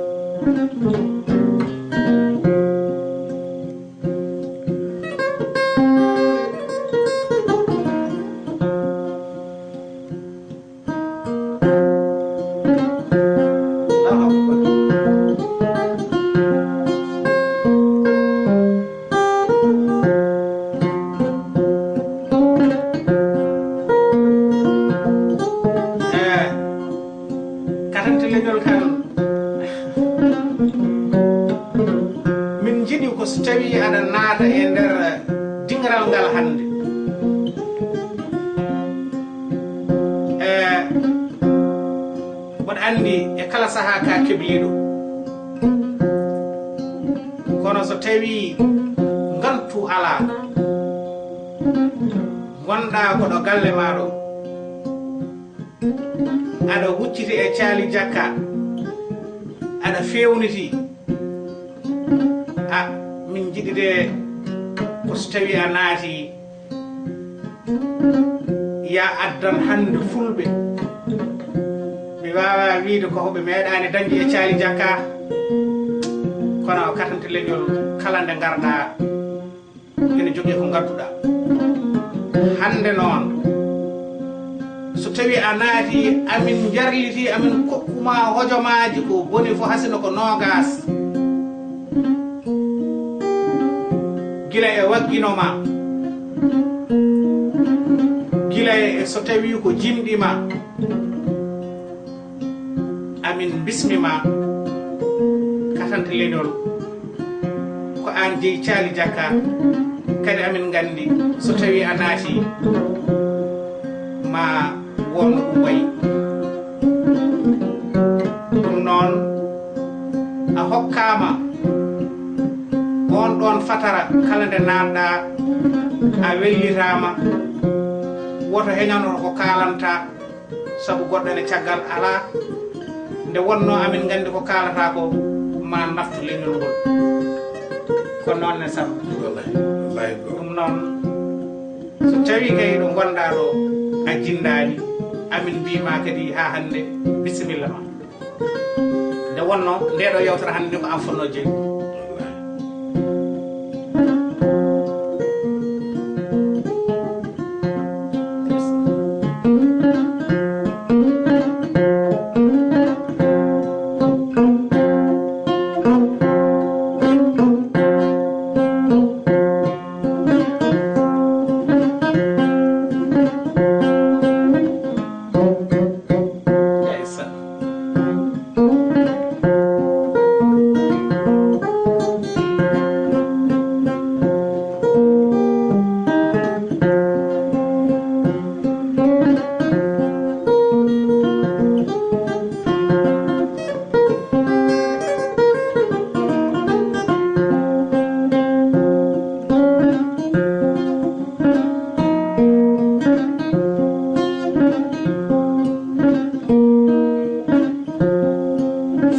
Allahu akbar. Eh, katante leñol kan. Min njiɗi ko so tawi aɗa naata e nder diŋral ngal hannde. Eh, mboɗo anndi e kala sahaa ka kebliiɗo. Kono so tawi ngantu alaa, ngonɗaa ko ɗo galle maa ɗo, aɗa hucciti e Caali Jakka, aɗa feewniti, a, min njiɗi de ko so tawi a naati, ya addan hannde fulɓe. Mi waawaa wiyde ko hoɓe meeɗaani dañde e Caali Jakka, kono katante leñol kala nde ngarɗaa, ene jogii ko ngadduɗaa. Hannde noon, so tawi a naati, amin njarliti, amin kokkuma hojomaaji ko boni fof, hasino ko noogaas. Gila e waggino ma, gila e so tawii ko jimɗi ma, amin bismi ma, katante leñol, ko aan jeyi Caali Jakka, kadi amin nganndi so tawii a naati ma won no ɗum wayi. Ɗum noon, a hokkaama oon ɗoon fatara, kala nde naatɗaa, a wellitaama, woto heñano ko kaalantaa, sabu goɗɗo ene caggal alaa. Nde wonnoo amin nganndi ko kaalataa ko, ma naftu leñol ngol. Ko noon ne, Samba. Wallahi, wallahi ko. Ɗum noon, so tawii kay ɗo ngonɗaa ɗo, a jinndaani, amin mbii ma kadi haa hannde, bisimilla ma. Nde wonnoo, ndee ɗo yewtere hannde ko aan fotnoo jeyi.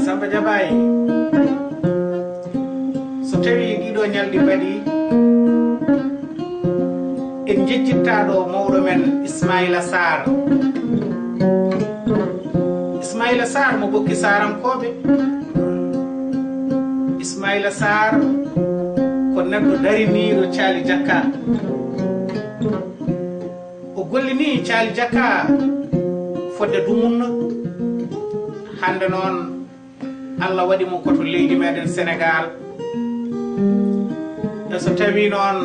Samba Jabaay, so tawii ɗiɗo ñalɗi mbaɗi, en njejjittaa ɗo mawɗo men Ismaila Sarr. Ismaila Sarr mo Bokki Sarankooɓe. Ismaila Sarr ko neɗɗo dariniiɗo Caali Jakka. O gollinii Caali Jakka fodde dumunna. Hannde noon, Allah waɗi mo ko to leydi meɗen Senegaal. E so tawii noon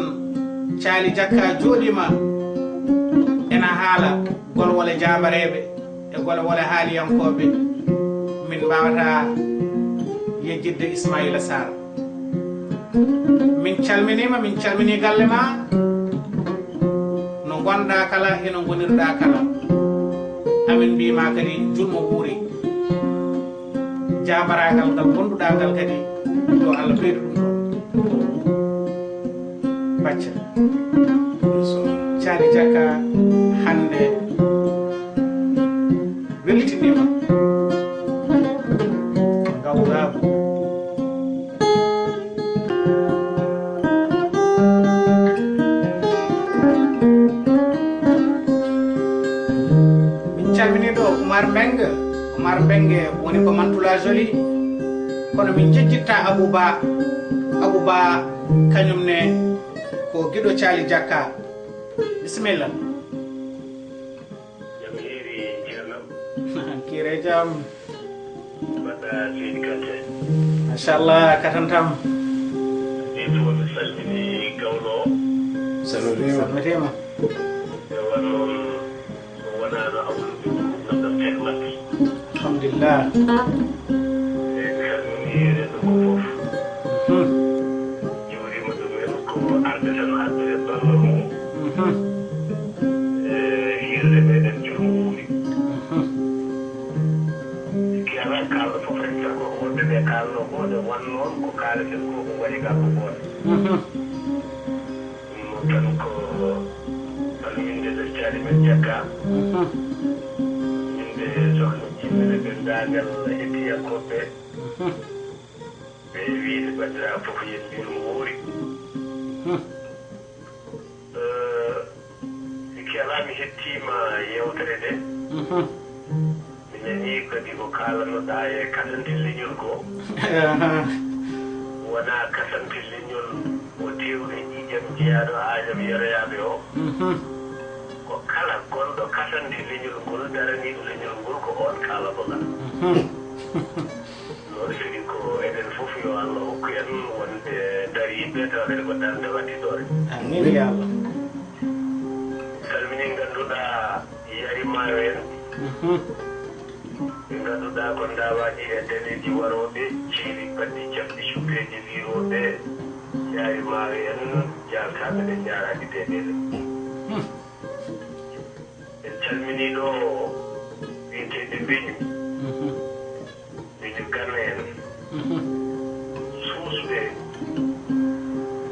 Caali Jakka jooɗiima ena haala golwole jaambareeɓe e golwole haaliyankooɓe, min mbaawataa yejjitde Ismaila Sarr. Min calminiima, min calminii galle ma. No ngonɗaa kala, e no ngonirɗaa kala, amin mbii ma kadi, jun mo wuuri. Jaabaraagal ngal ngonduɗaa ngal kadi, yo Allah ɓeydu ɗum ɗon. Bacca. Caali Jakka hannde weltiniima. Gawraagu. Min calminii ɗo Oumar Mbengue. Oumar Mbengue woni ko Mantoula Jolie. Kono min njejjittaa Abou Ba. Abou Ba, kañum ne ko giɗo Caali Jakka. Bisimilla. Jam hiiri, ceerno. Kiire jam. Mbaɗɗa, Seydi Kanté? Machallah, katantam. Ɗi fof mi salmini gawlo o. Salmitiima. Salmitiima. E wano o wonaano awlude ɗum ɗo fen maɓɓe. Alhamdulillah. E mi salmini renndo ngo fof. Mhm. Juuriima ɗumen ko arde tan, arde e ballal mum. Mhm. E hiirde meɗen jom wuuri. Mhm. Kala kaalɗo fof rek sago wonɓe ɓe kaalno ko nde wan noon ko kaaleten ko ko waɗi gaa ko gooto. Mhm. Ɗum noon tan ko salminde nder Caali men Jakka. Mhm. Innde sohna Jimmere denndaangal hettiyankooɓe. Mhm. Ɓe wiyde banndiraaɓe fof yo en mbiyat mo wuuri. Mhm. Eh, si kelaa mi hettiima yeewtere nde. Mhm. Mi nanii kadi ko kaalannoɗaa e kasante leñol ko. Aha. Wonaa kasante leñol o teewɗo ƴiiƴam jeyaaɗo aajam yeroyaaɓe o. Mhm. Ko kala gonɗo kasante leñol ngol, daraniiɗo leñol ngol, ko oon kaalannoɗaa. Mhm. Noon fini ko enen fof yo Allah hokku en wonde dariiɓe tawa kadi ko darnde waɗtidoore. Amin ya Allah. Salmini ngannduɗaa yari maayo en. Mhm. Ɓe ngannduɗaa ko ndawaaji e daneeji warooɓe, ciiri baɗɗi caɗɗi cukkeeji liirooɓe, yaari maayo en, jaaltaaɓe ɓe njaaraaki deedeele. Hmm. En calminii ɗo wiyeteeɓe Mbeñu, mhm, Mbeñu Gana en, mhm, suusɓe,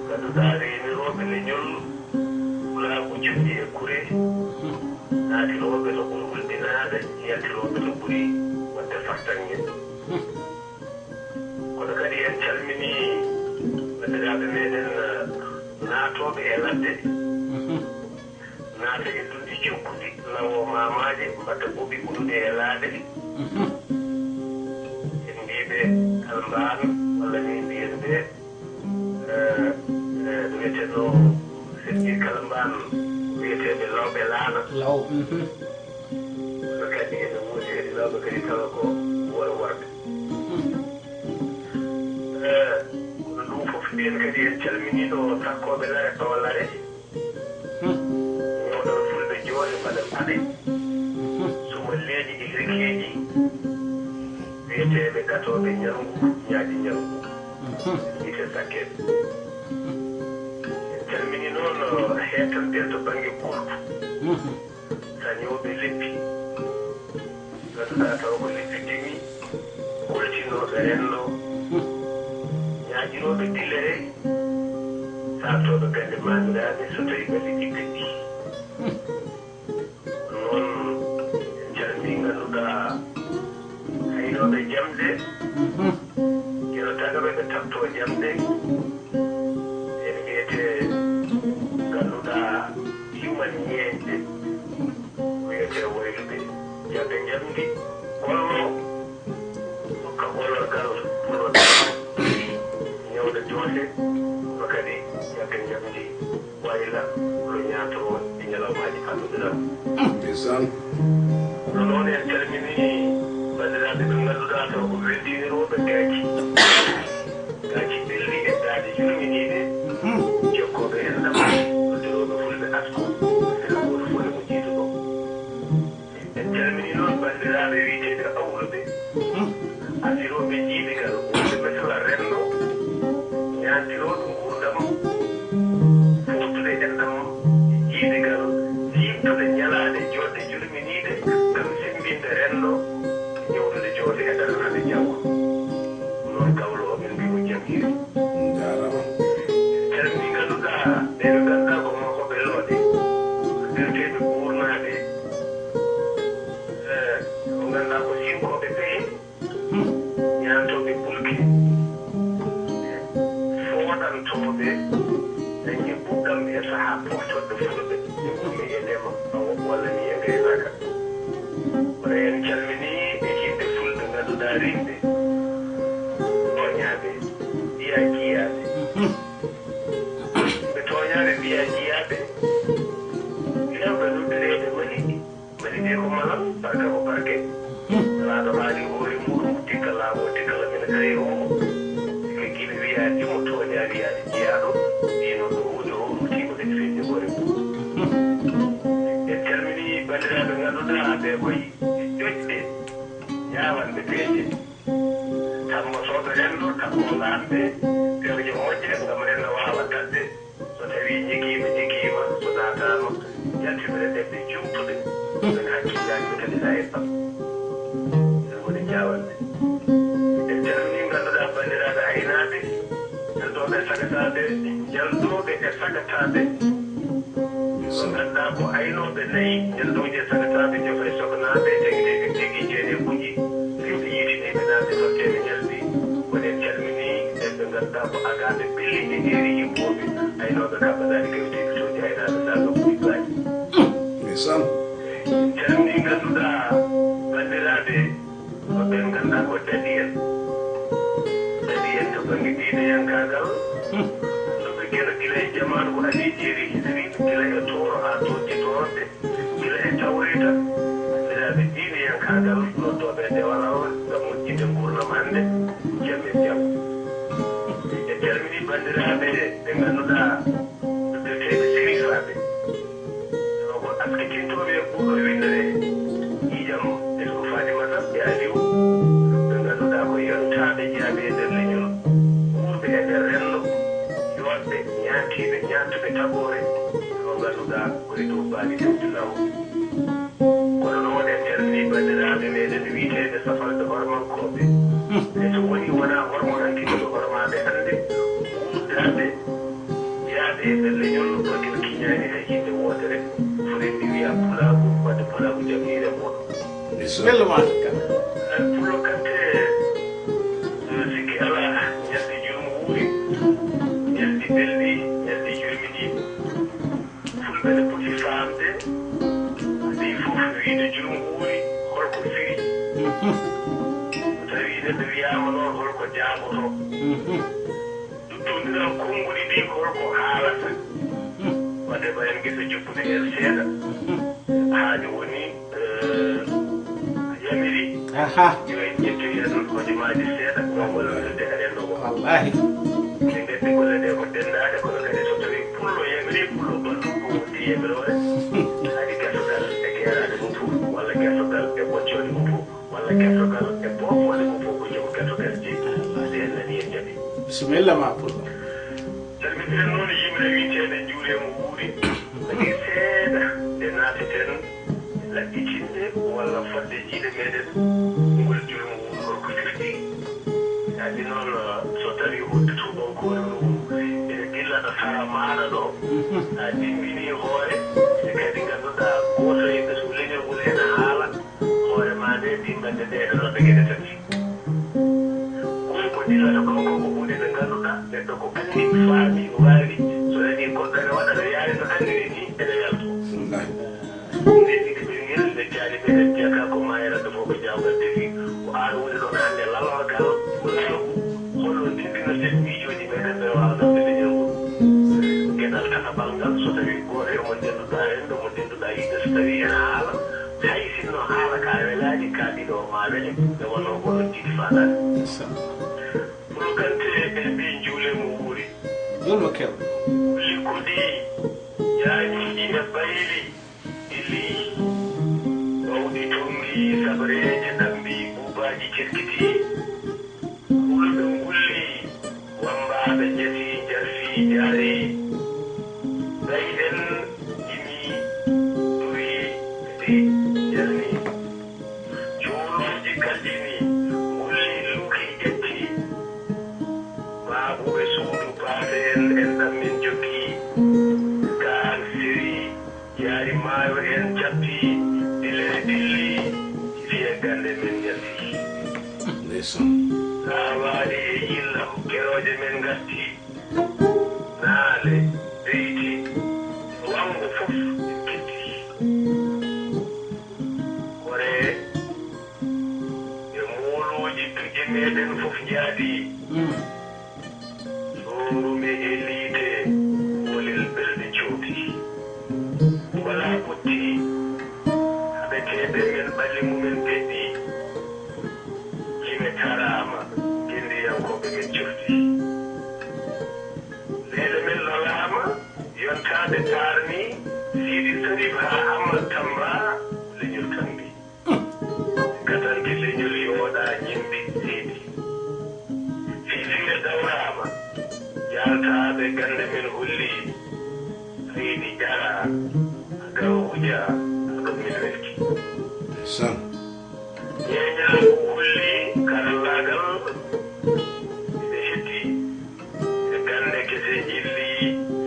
ngannduɗaa reenirooɓe leñol, pulaagu, cuddi e kure, mhm, naatirooɓe to ɓuri hulɓinaade, yaltirooɓe to ɓuri waɗde fartaŋŋe. Mhm. Kono kadi en calminii banndiraaɓe meɗen, eh, naatooɓe e ladde. Mhm. Naata e dunndi jokkuɗi, lawo maamaaje, mbatta ɓoɓi ɓuluɗi e laaɗe. Mhm. En mbiiɓe kalmbaan, walla min mbiyen ɓe, eh, eh, no wiyetenoo, en mbii kalmbaan, wiyeteeɓe lawɓe laana. Law, mhm. Kono kadi ene woodi kadi lawɓe kadi tawa ko wor worɓe. Mhm. Eh, kono ɗum fof mbiyen kadi en calminii ɗo sakkooɓe lare, tawa lare. Hmm. Ñawɗo fulɓe jooɗe mbaɗa paɗe. Hmm. Suma leeƴi e hirkeeji. Wiyeteeɓe gatooɓe ñalngu, ñaaƴi ñalngu. Hmm. Wiyetee sakkeeɓe. En calminii noon heetanɓe to bannge kultu. Hmm. Sañooɓe leppi. Ngannduɗaa tawa ko leppi demi, kultinooɓe renndo, ñaaƴirooɓe dillere, saaftooɓe gannde maamiraaɓe so tawii ɓalli ɗi peɗɗi. Noon en calminii ngannduɗaa aynooɓe jamɗe, ina tagaɓe ɓe taɓtoo jamɗe, en mbiyetee ngannduɗaa yuman ñeeñde. Wiyetee waylude, jagga njamndi, gollo, hokka gollorgal, pullo, ñawda joose, kono kadi jagga njamndi, wayla, pullo ñaatoo e ñalawmaaji faddude tan. Ndeysaan. Kono noon en calminii banndiraaɓe ɓe ngannduɗaa taw ko weltinirooɓe gaaci. Gaaci ɓelli e daaɗe yurminiiɗe, jokkooɓe enɗam, noddirooɓe fulɓe asko, sila gooto fof e mo jiiduɗo. En calminii noon banndiraaɓe wiyeteeɓe awluɓe, asirooɓe jiidigal, wonɓe misala renndo, ñaantirooɓe nguurndam, footude enɗam e jiidigal, siimtude ñalaaɗe, joɗɗe jurminiiɗe, ngam semmbinde renndo, ñawdude joose e daranaade janngo. Noon gawlo o, min mbii ko jam hiiri. Njaaraama. Calminii ngannduɗaa ɓe ɓe ngannduɗaa ko mawɓe looɗe, addirteeɓe ɓuurnaaɓe, eh, ɓe ngannduɗaa ko sinkooɓe pehe, ñaantooɓe bulki, fooɗantooɓe dañde ɓuɓɗam e sahaa poftorɗo fulɓe, e ummi e ndema, walla ni e ngaynaaka. Kono en calminii e yimɓe fulɓe ngannduɗaa rimɓe, tooñaaɓe, mbiyaa jiyaaɓe. Ɓe tooñaaɓe, mbiyaa jiyaaɓe, rewɓe noddireeɓe maliɗi, maliɗi ko malal, barka ko barke. Laaɗo haali hoore muɗum, tikka laamu, tikka lamina kay ruumo. Tikka kiɓe wiyaa dimo tooñaa, wiyaa jiyaaɗo, ɗino ɗo huunde o rutiima kadi feƴƴi hoore mum. En calminii banndiraaɓe ngannduɗaa ɓe koye joƴƴe, ñaawanɓe peeje. Tammotooɓe renndo, tammooɓe hannde, pewje moƴƴe, ngam renndo waawa daɗde. So tawii ñigiima, ñigiima, so naataama, yaltinoɗen ɗemɗe juumtuɗe, ɗen hakkillaaji ɓe kadi na e ɗam. Ɗen woni jaawanɗe. En calminii ngannduɗaa banndiraaɓe aynaaɓe, jaltooɓe e sagataaɓe, jaltooɓe e sagataaɓe. Ɓe ngannduɗaa ko aynooɓe nayi, ñalɗooji e sagataaɓe, jofa e soknaaɓe, teŋdeeɓe tigi, jeeneeɓuji, rewɓe yiitineeɓe, naaɓe, totteeɓe, ñalɗi. Kono en calminii ɓen ɓe ngannduɗaa ko agaaɓe, ɓelliiɓe, eeri, yibbooɓe, aynooɓe, kaɓɓanaaɓe, kewteeɓe, tooñi aynaaɓe, saaga, ɓuri baaji. Ndeysaan. En calminii ngannduɗaa banndiraaɓe, ko ɓen ngannduɗaa ko daɗi en. Daɗi en to bannge diineyankaagal. Ɗum ɓe geno gila e jamaanu ko adii jeeri hijiri, gila e tooro haa totti toorɗe, gila e tawreeta, banndiraaɓe diineyankaagal no Toɓe nde walaa ngam moƴƴinde nguurndam hannde, jam e jam. En calminii banndiraaɓe ɓe ngannduɗaa, noddeteeɓe sirifaaɓe. Tawa ko askitintooɓe e ɓurɗo winndere ƴiiƴam e ko faati masal e Aliw, ɓe ngannduɗaa ko yontaaɓe jeyaaɓe e nder leñol, wuurɓe e nder renndo, yooɗɓe, ñaantiiɓe, ñaantuɓe tagoore, tawa ngannduɗaa ko e dow baaɗi tewti law. Kono noon en calminii banndiraaɓe meɗen wiyeteeɓe safalɓe hormankooɓe. E so wonii wonaa hormo hanki kono hormaaɓe hannde, wuurdaade, yahde e nder leñol, kono en kiñaani hay yimɓe wootere. Fof en mbiya pulaagu, wadde pulaagu jam hiire mooɗon. Bisimilla ma. Pulo Kante, eh, sikki alaa, ñalɗi jurmo wuuri, ñalɗi belɗi, ñalɗi jurmiɗi. Fulɓe ne poti faamde, adii fof wiyde jurmo wuuri, holko firi? So tawii neɗɗo wiyaama noon, holko jaabotoo? Duttondiral konnguɗi ɗi, holko haalata? Wadde mbayen gese jokkude heen seeɗa. Haaju woni, eh, a yamiri. Aha. Yo en ƴettu heen hojomaaji seeɗa, ngam wallude aɗen ɗo. Wallahi. Min nganndi golle ɗe ko denndaade, kono kadi so tawii pullo yamiri, pullo balɗo ko woni yamiroore. Haɗi gasogal e geeraade mum fof, walla gasogal e ɓoccooɗe mum fof, walla gasogal e boofoole mum fof, ko joom gasogalji. Nde en nani en jaɓi. Bisimilla ma, pullo. Calmitiren noon yimre wiyeteende njuureemo wuuri. Kadi seeɗa nde naateten laɓɓitinde walla fodde jiiɗe meɗen ngol jurmo wuuri holko firti. Kadi noon, so tawii wonde tuubankoore ndu ene dillata sara maaɗa ɗo, a dimbini hoore, e kadi ngannduɗaa gooto e ɓesngu leñol ngol ene haala, hoore maa nde dimbande nde ene nodda geɗe tati. Ɗum ko dillata ɗo ko, ko huunde nde ngannduɗaa neɗɗo ko anndi, faami, waawi, so nanii goɗɗo ene waɗa, no yaari no anndiri ni, ene yalto. Wallahi. Nde ɗiɗi ɓinngel, nde caali meɗen jaka ko maayirande fof ko jawgal defi. Ko aan woni ɗoon hannde lalorgal, ko laamu, holno ndendinoɗen miijooji meɗen ɓe waawa nodde leñol ngol. Geɗal tataɓal ngal, so tawii gooto e mon ndennduɗaa heen, ɗo mo ndennduɗaa yiɗde, so tawii ene haala, hay sinno haala ka welaani, ka ɗiɗo ma wele, nde wonnoo ko ɗon jiɗi faalaade. Inchallah. Kono Kante en mbii njuulee mo wuuri. Njuul mo kew. Likkuɗi, jaañuuɗi e bayli, ili. Mawɗi tummbi, sabreeje ɗammbi, buubaaji cerkiti. Wulɓe ngulli, wammbaaɓe njasi, njarfi, njaari. Gayɗen njimi, duwi, di, njarni. Cuulooji kalɗini, ngulli, luuki, ƴetti. Baabuɓe suudu baafe'en en ɗam min jokki. Kaan siri, yaari maayo en cappi, dillere dilli, fiye gannde men njasi. Ndeysaan. Saawaali e yillam, kerooje men ngatti. Naale, beyti, wanngo fof ketti. Koree e moolooji duƴƴe meɗen fof njaadi. Mm. Soorumi e liite, molel ɓerɗe coodi. Walaa ɓotti, haɓeteeɓe men ɓalli mumen peɗɗi. Jime taraama, genndiyankooɓe men cofti. Leele men lolaama, yontaaɓe taarni, Siidi Sarif haa Ammat Tamba, leñol kambi. Katanti leñol yooɗa ñimbi seydi. Fifiire dawraama, jaaltaaɓe gannde men holli, seydi ƴara, a gaw huja, a ɗon min welti. Ndeysaan. Ñeeñaagu holli, karallaagal ene hetti. E gannde kese njilli,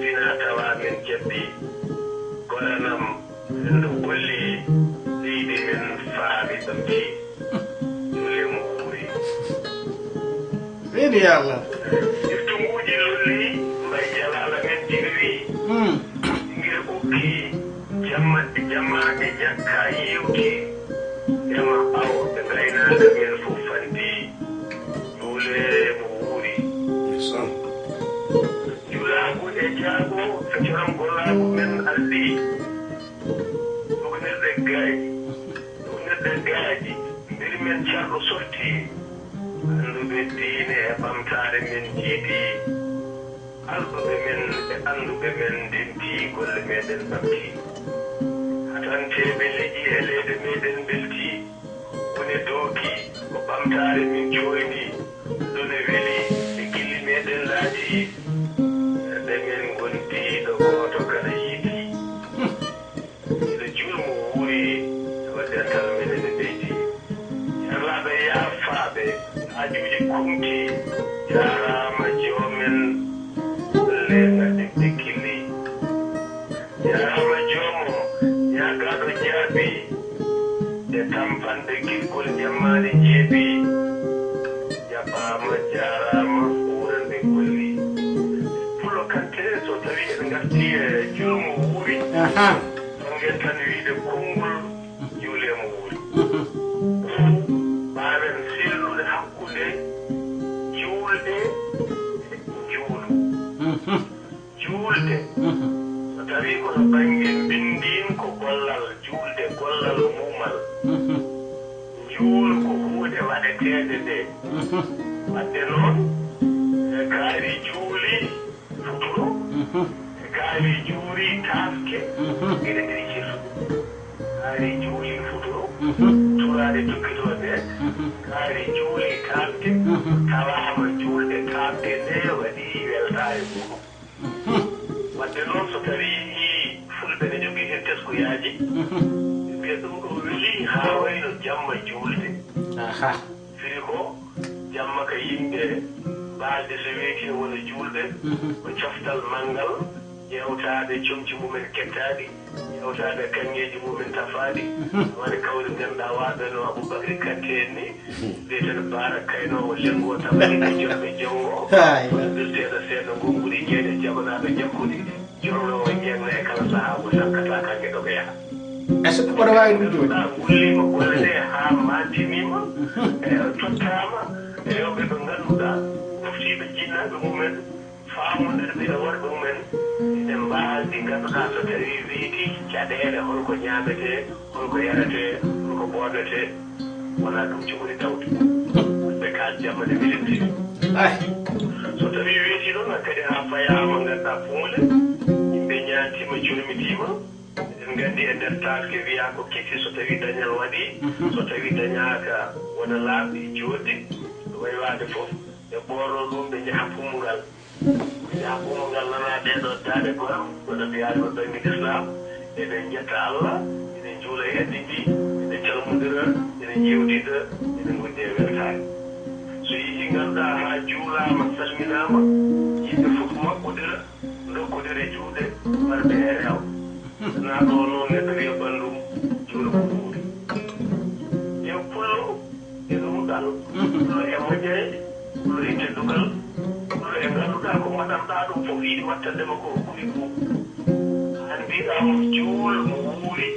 fina tawa men jabbi. Goranam, renndo golli, leydi men faami ɗam ci. Jule mo wuuri. Min ya Allah. Iftunguuji lolli, mbay jalaala men jirwi. Hmm. Ngir ukki, jamma, jamma e jakka yewti. Ema awo, e ngaynaaka men fof fanti. Jule mo wuuri. Ndeysaan. Njulaagu e jaago, fecoram gollaagu men alɗi. Ɗugnirɗe gaaji, ɗugnirɗe gaaji, mbir En carɗo softii, annduɓe diine e ɓamtaare men jiidii, alɗuɓe men e annduɓe men ndentii, golle meɗen ɓamtii. Hatanteeɓe leƴƴi e leyɗe meɗen mbeltii, wone dookii, ko ɓamtaare min cooynii, ɗum ne welii, e gilli meɗen laatii, ɓerɗe men ngondiiɗo gooto kala yiitii. Ina juulmo wuuri, tawa dental men ene ɓeydii. Jarlaaɓe yaafaaɓe, haajuuji kumtii, jaaraama joomen, golle ngaɗɗinɓe killi. Jarama joomo, ñaagaaɗo jaabi, e tampanɗe giggol jammaani jeebi. Jaɓaama, jaaraama, wuuranɓe golli. Pullo katte, so tawi en ngarti e julmo wuuri, aha, ɗon en tan wiide konngol juulee mo wuuri. Mhm. Mbaawen sellude hakkunde juulde e juulu. Mhm. Juulde, mhm, so tawii ko to bannge mbinndiin, ko gollal, juulde, gollal muumal. Mhm. Njuul ko huunde waɗeteende nde. Mhm. Waɗde noon, e kaari juuli futuro, mhm, e kaari juuri taaske, mhm, geɗe ɗiɗi ceertuɗe. Kaari juuli futuro, mhm, turaade toppitoo nde, mhm, kaari juuli taaske, mhm, tawaama juulde taaske nde waɗi weltaare muuɗum. Waɗde noon, so tawii fulɓe ne njogii heen teskuyaaji, ɓe mbiya ɗum ɗo welii haa wayno jamma juulde. Aha. Firi ko jamma ka yimɓe mbaalde so weeti e wona juulɓe, mhm, ko coftal manngal, ƴeewtaade comci mumen kettaaɗi, ƴeewtaade kaŋŋeeji mumen tafaaɗi, mhm, woni kawri ngannduɗaa waaɓe no Aboubacry Kanté en ni, mbiyeten Baara Kaynoowo Lenngo, Tabalingo, Joɓɓe Jonngo, haay, woni mbirteeɗo seeɗa ngonguɗi jeyɗe jaɓanaaɗo ƴakkuɗi, jorloowo ƴeeŋna e kala sahaa mo sankata kaŋŋe ɗo ko yaha. Est-ce que mboɗo waawi ɗum jooni? Ngulliima golle ɗe haa maantiniima, mhm, e tottaama e rewɓe ɓe ngannduɗaa, moftiiɓe jinnaaɓe mumen, faamondirɓe e worɓe mumen, ene mbaaldi ngannduɗaa so tawii weeti caɗeele, holko ñaametee, holko yaretee, holko ɓoornetee, wonaa ɗum jogori tawde. Ɓe kaal jamma ne welintiri. Ay. So tawii weeti noon, hankadi haa fayaama ngannduɗaa Fuule, yimɓe ñaantiima, jurmitiima, eɗen nganndi e nder taaske wiyaa ko kesi so tawii dañal waɗii, mhm, so tawii dañaaka wona laaɓɗi jooɗɗi, waywaade fof, ɓe ɓoorno ɗum, ɓe njaha Pummungal. Ɓe njaha Pummungal, nana ɗee ɗoo daaɗe goram, wona mbiyaani ko bannge Lislaam, eɗen njetta Allah, eɗen njuula e addi ndi, eɗen calmondira, eɗen njeewtida, eɗen ngondi e weltaare. So yehii ngannduɗaa haa juulaama, salminaama, yimɓe fof maɓɓodira, ndokkondira juuɗe, warde e rewo. Wonaa ɗo noon neɗɗo wiya banndum juulo ko wuuri. Yo pullo e ɗuuɗal, pullo e moƴƴere, pullo e teddungal, pullo e ngannduɗaa ko mbaɗanɗaa ɗum fof yiɗi wattande ma ko ɓuri ɗum. Haa mbiɗaa mo juul mo wuuri,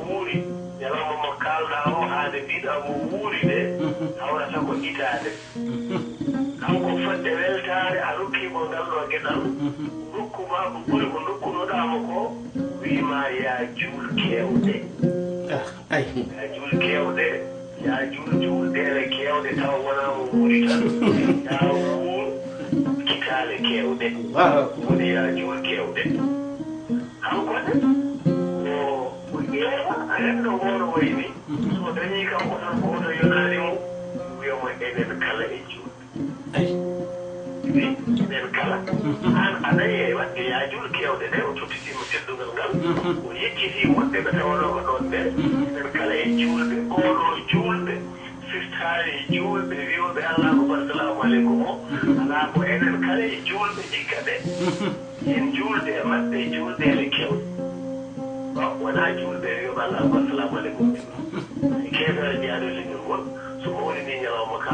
wuuri, ñalawma mo kaalɗaa o, haa nde mbiɗaa mo wuuri nde, hawrata ko hitaande. Kanko fodde weltaare, a rokkii mo ngal ɗoo geɗal, ndokku ma ko ɓuri ko ndokkunoɗaa mo ko, wii ma yaa juul keewɗe. Ah, ay. Yaa juul keewɗe, yaa juul juulɗeele keewɗe, tawa wonaa mo wuuri tan, yaa wuur kitaale keewɗe. Allahu akbar. Woni yaa juul keewɗe. Kanko ne, ko, ko ƴeewa renndo ngoo no wayi ni, so dañii kanko tan ko oto yonaani mo, wiya mo enen kala e juul. Ay. Wi, enen kala. Mhm. Aan aɗa e waɗde yaa juul keewɗe ɗe, o tottitiima teddungal ngal, mhm, o yejjitii woɗɓe ɓe tawanoo ko ɗoon ɓe, mhm, enen kala e juulɓe, oo ɗoo juulɓe, firtaare e juulɓe wiyooɓe Allaahu akbar, salaamu aleykum o, mhm, alaa ko enen kala e juulɓe hikka ɓe, mhm, en juulde e maɓɓe juuldeele keewɗe. Bon, wonaa juulɓe wiyooɓe Allaahu akbar, salaamu aleykum. Keedore jeyaaɗo leñol ngol, so mawninii ñalawma ka,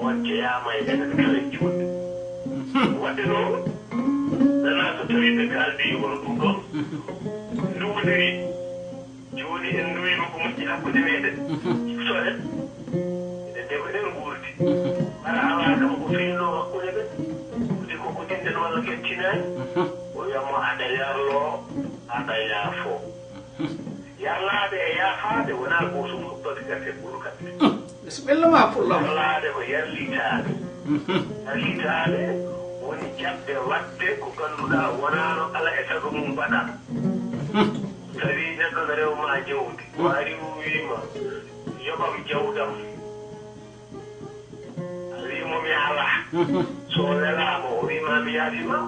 on jeyaama e enen kala e juulɓe. Waɗde noon, nanaa so tawii ɓe kaaldi hono ɗum ɗoon, nduwondirii. Jooni en nduwiima ko moƴƴi hakkunde meeɗen. So en, eɗen ndema, eɗen nguurdi. Hara alaa kam ko feeñnoo hakkunde men. Woni ko ko ɗinɗen walla ken tinaani. O wiya mo, aɗa yarloo, aɗa yaafoo. Yarlaade e yaafaade wonaa gootum, ɗum ɗo ɓe ngarti e ɓuru kamɓe. Bismilla ma pullo. Yarlaade ko yarlitaade. Yarlitaade woni jaɓde waɗde ko ngannduɗaa wonaano ala e sago mum mbaɗaa. Tawi neɗɗo no rewma jawdi, o ari o wiima, "Yoɓam jawdam." A wii mo, "Mi alaa." So o welaama, o wii ma, "Mi yaafiima."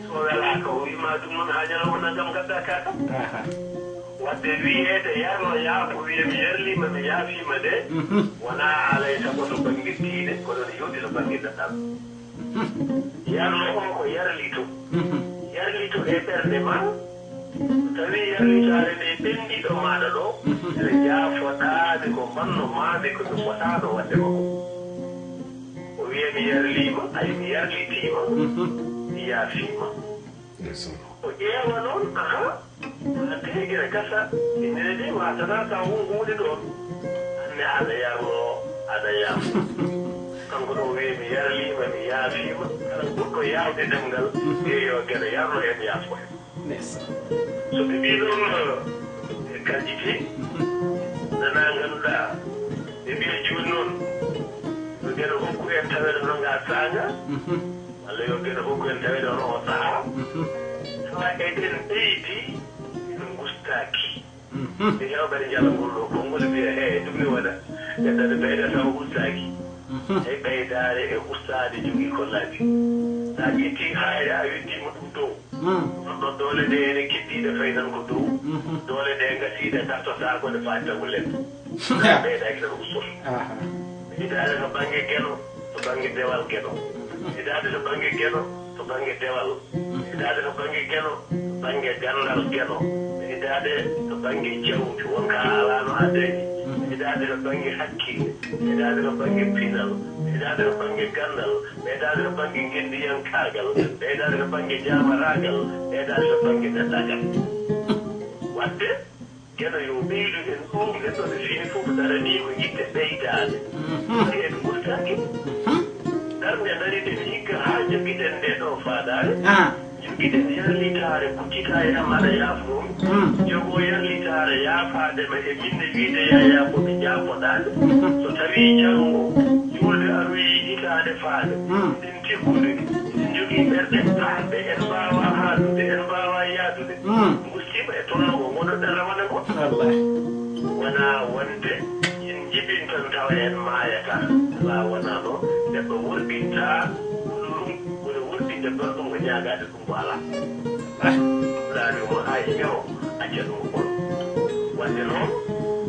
So o welaaka, o wii ma, "Ɗum noon, haa ñalawma nanngam ngaddaa kaakam." Waɗde wiyeede yarno yaafo, wiya, "Mi yarliima, mi yaafiima" de, wonaa alay sago to bannge diine, kono ne yooɗi to bannge neɗɗam. Yarno o ko yarlito. Yarlito e ɓernde ma, tawi yarlitaare nde ɓenndi ɗo maaɗa ɗo, ene jaafoɗaami ko mbanno maami ko mi fotaano waɗde makko. O wiya, "Mi yarliima, ay, mi yarlitiima, mi yaafiima." O ƴeewa noon, aha, ante ene gasa, ene de waasata taw won ko woni ɗoon. Anne aɗa yarno, aɗa yaafo. Kanko ɗo o wiya, "Mi yarliima, mi yaafiima." Kala goɗɗo yaawde ɗemngal, yeeyo geɗo yarno en, yaafo en. Ndeysaan. So ɓe mbii noon, e kalƴiti, nana ngannduɗaa, ɓe mbiya jooni noon, yo geɗo hokku en taweede hono ngaa saanga, walla yo geɗo hokku en taweede hono o sahaa. Tawa eɗen ɓeydi, en ngustaaki. Ɓe heewɓe ne njala ngol ɗo konngol, mbiya, "He, ɗum ne waɗa." Neɗɗo ne ɓeyda tawa ustaaki. Tawi ɓeydaare e ustaade jogii ko laabi. So a ƴetti haayre, a weddiima ɗum dow. Ɗon ɗo doole ɗe ene keddiiɗe fay tan ko dow. Doole ɗe ngasiiɗe dartotaako ne faati tan ko leppi. Ɓeydaaki tan ustoto. Ɓeydaade to bannge geno, to bannge dewal geno. Ɓeydaade to bannge geno, to bannge dewal. Ɓeydaade to bannge geno, to bannge ganndal geno. Ɓeydaade to bannge jawdi, won ka a alaano a dañi. Ɓeydaade to bannge hakkille. Ɓeydaade to bannge pinal. Ɓeydaade to bannge ganndal. Ɓeydaade to bannge ngenndiyankaagal. Ɓeydaade to bannge jaamaraagal. Ɓeydaade to bannge neɗɗaagal. Waɗde, geno yo ɓeydu en ɗum, neɗɗo no fini fof daranii ko yiɗde ɓeydaade. Tawi en ngurtaaki. Darnde dariɗen hikka haa joggiɗen nde ɗo faadaare. Joggiɗen yarlitaare, kuccita e am, aɗa yaafnoo mi. Jogoo yarlitaare yaafaade ma e min ne wiyde yaa yaafo mi jaafoɗaade. So tawii janngo juulde aroyi hitaande faade, eɗen tekkundiri, eɗen njogii ɓerɗe paarɗe, en mbaawaa haalude, en mbaawaa yaadude. Musiba e tolno ko ngonnoɗen rawane ko. Wallaahi. Wonaa wonde en njibin tan tawa en maayataa. Alaa, wonaa noon. Neɗɗo worɓintaa ɗum, woni worɓinde ɗon ɗum ko ñaagaade ɗum ko alaa. Pulaar wi mo, "Hay geno, acca ɗum ko ɓolo." Waɗde noon,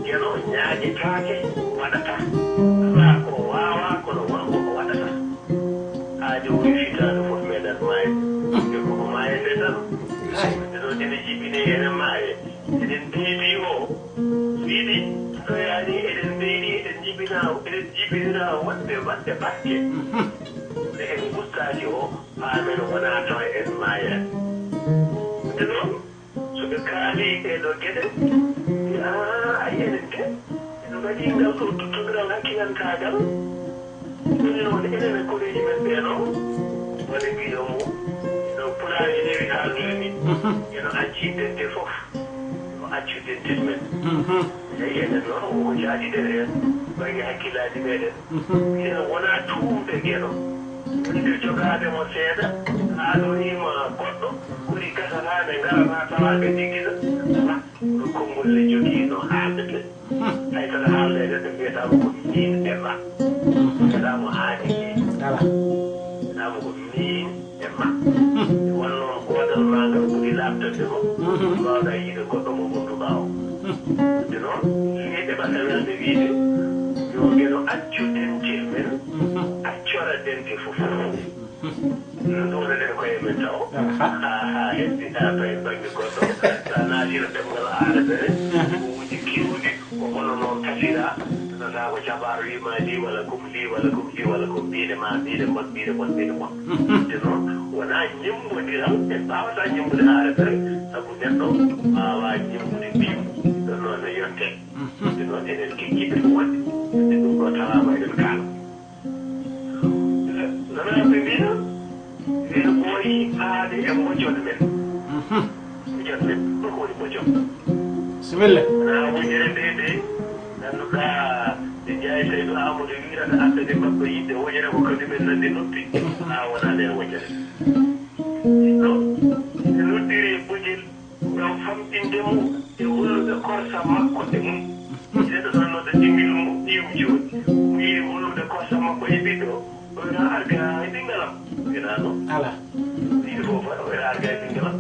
geno ñaagetaake, waɗataa. Alaa ko waawaa, kono won ko o waɗataa. Haa jooni fitaande fof meeɗat maayde. Nde koko maayde tan. Hay, ɓe ɗo ene jibinee ene maaye. Eɗen mbiidi o, mbiidi, so yaani eɗen mbiidi, eɗen njibinaa, eɗen njibinaa wonde waɗde batte. Nde en ngustaaki o, paamen wonaa tawa en maayaani. Nde noon, so ɓe kaalii ɗee ɗoo geɗe, mbiya, "Aa, ay, enen de, en mbaɗii ngal ɗo duttondiral hakkilantaagal." Ɗum noon, enen e koreeji men ɓee noon, woni mbiɗo mo, no pulaar ene heewi haaldude ni, eno acci dente fof, no accu dentel men. Eyi, enen noon, ko jaaɗiɗen heen, bannge hakkillaaji meeɗen. Ene wona tuumde geno, wonde jogaade mo seeɗa, haaloriima goɗɗo, kori gasata nde ngarata tawa ɓe njiggita, alaa, no konngol ne jogii no haalde. Hay so haalde e neɗɗo mbiyataama ko miin e ma. Mbiyataama haani miin. Mbiyataama ko miin e ma. Won noon goodal maa ngal ɓuri laaɓtande ma. Mbaawɗaa yiide goɗɗo mo ngonduɗaa o. Ɗum noon, yiide ɓasa welde wiide, yo ngeno accu dentel men, accora dente fof. Ndowleɗen koye men taw. Aha. Ha, ha heddi ha to en bannge goɗɗo. Sa naatira ɗemngal aarabeere, aha, ko wuji keewɗi, ko hono noon tasira, nana ko jabaaro wima li wala kum li wala kum li wala kum mbiɗe ma, mbiɗe mon, mbiɗe mon, mbiɗe mon. Mhm. Ɗum noon, wona ñemmbondiral, en mbaawata ñemmbude aarabeere, sabu neɗɗo waawa ñemmbude mbiɗo. Ɗum noon no yonte. Mhm. Ɗum noon, enen ke jiɗɓe ko waɗde. Ɗum ɗo tawaama eɗen kaala. Nanaaɓe mbiya, ene ɓooyi faade e mbojon men. Mhm. Mbojon men, ɗum ko woni mbojon. Bisimilla. Wonaa wonire nde, nde ngannduɗaa, nde Seydu Aamadu wiirata addani makko yiɗde woƴere ko kañum en nanndi noppi, haa wonaa ndeen woƴere. Ɗiɗɗo, ɓe noddiri e bojel ngam famɗinde mo e hollude korsa makko e mum. Seeɗa tan nodda ɗimmil mo ƴiiwum jooni. Wiiri hollude korsa makko e ɓiɗɗo, o wiya arga e ɓinngalam. Wiyata noon. Alaa. Wiiri fof o wiya arga e ɓinngalam.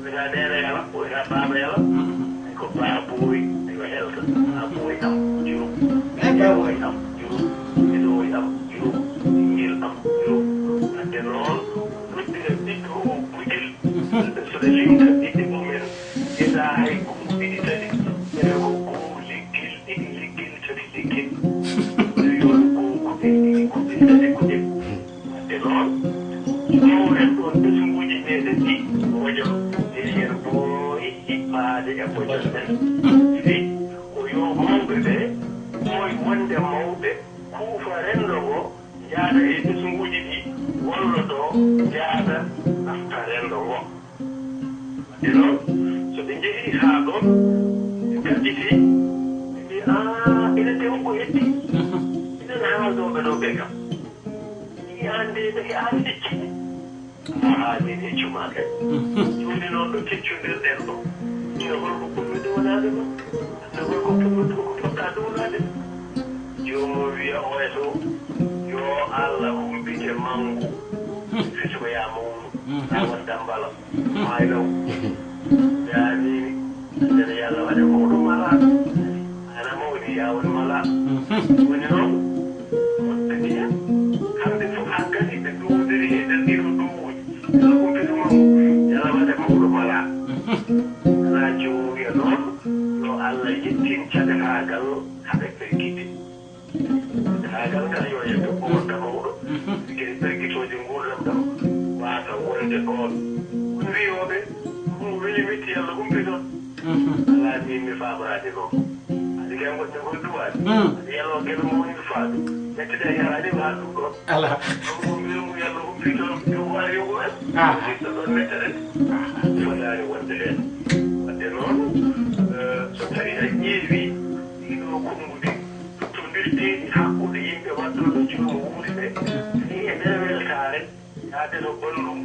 Wiyata neene yala, wiyata baaba yala. Ko baa booy, yo helta. Baa booy am, jurum. Baa booy am, jurum. Ɓiɗɗo am, jurum. Ɓinngel am, jurum. Wadde noon, noddira ɓiɗɗo o bojel. So ɓe limta ɓiɓɓe mumen, ƴetta hay ko ɗiɗi tati, ene ko goo liggel, ɗiɗi liggel, tati liggel. Yo ko ko ɗiɗi, ko ɗiɗi tati, ko ɗiɗi. Wadde noon, ƴeewen ɗoon ɓesnguuji meɗen ɗi, bojom, e heen booyi hiɓɓaade e bojom men. Ɗiɗi, ko yo mawɓe ɓe, ɓooy wonde mawɓe, kuufa renndo ngo, njaada e ɓesnguuji ɗi, gollodoo, njaada, nafta renndo ngo. Wadde noon, so ɓe njehii haa ɗoon, ɓe ngadditi, ɓe mbiya, "Aa, enen de, won ko heddii. Enen haalnooɓe ɗoo ɓee kam. Ɗii aan de, ɓe ke aan hecci." Haa min heccu maa kadi. Jooni noon, ɗo keccondirɗen ɗo, ina holko ponmi ɗowanaade ma? Ina holko ponmi ɗo ko poɗɗaa ɗowanaade? Joomum wiya oya to, yo Allah humpite manngu. Fii ko yaa mawnu, yaa won dammbala, maa law. Yaa miini, ndeen yo Allah waɗe mawɗo malaa. Ana mawni, yaa won malaa. Woni noon, moƴƴa ndiya. Kamɓe fof haa kadi ɓe nduwondiri e nder ɗii ɗoo nduwuuji. Yo Allah humpito manngu, yo Allah waɗe mawɗo malaa. Alaa joom wiya noon, yo Allah yettin cagataagal haa ɓe pergiti. Cagataagal ngal yo yetto ko wonda mawɗo. Sikke pergitooje nguurndam ɗam waasa wonde ɗoon. Won wiyooɓe, ɗum weli metti, yo Allah humpito. Alaa, miin mi faamaani noon. Aɗa yiya ngonɗen koye duwaade. Aɗa yaloo geno mo woni faadu. Mettida yaraade mi haa ɗum ɗoon. Alaa. Ɗum ɗum mbiyam mo yalla humpito, ɗum waɗa yogo en. Siɗɗo ɗoon mettere. Fotaani wonde heen. Wadde noon, eh, so tawii a ƴeewii ɗii ɗoo konnguɗi, tottondirteeɗi hakkunde yimɓe waɗɗooɓe junuubuuji ɓe, nii e nder weltaare, yaade to ballum,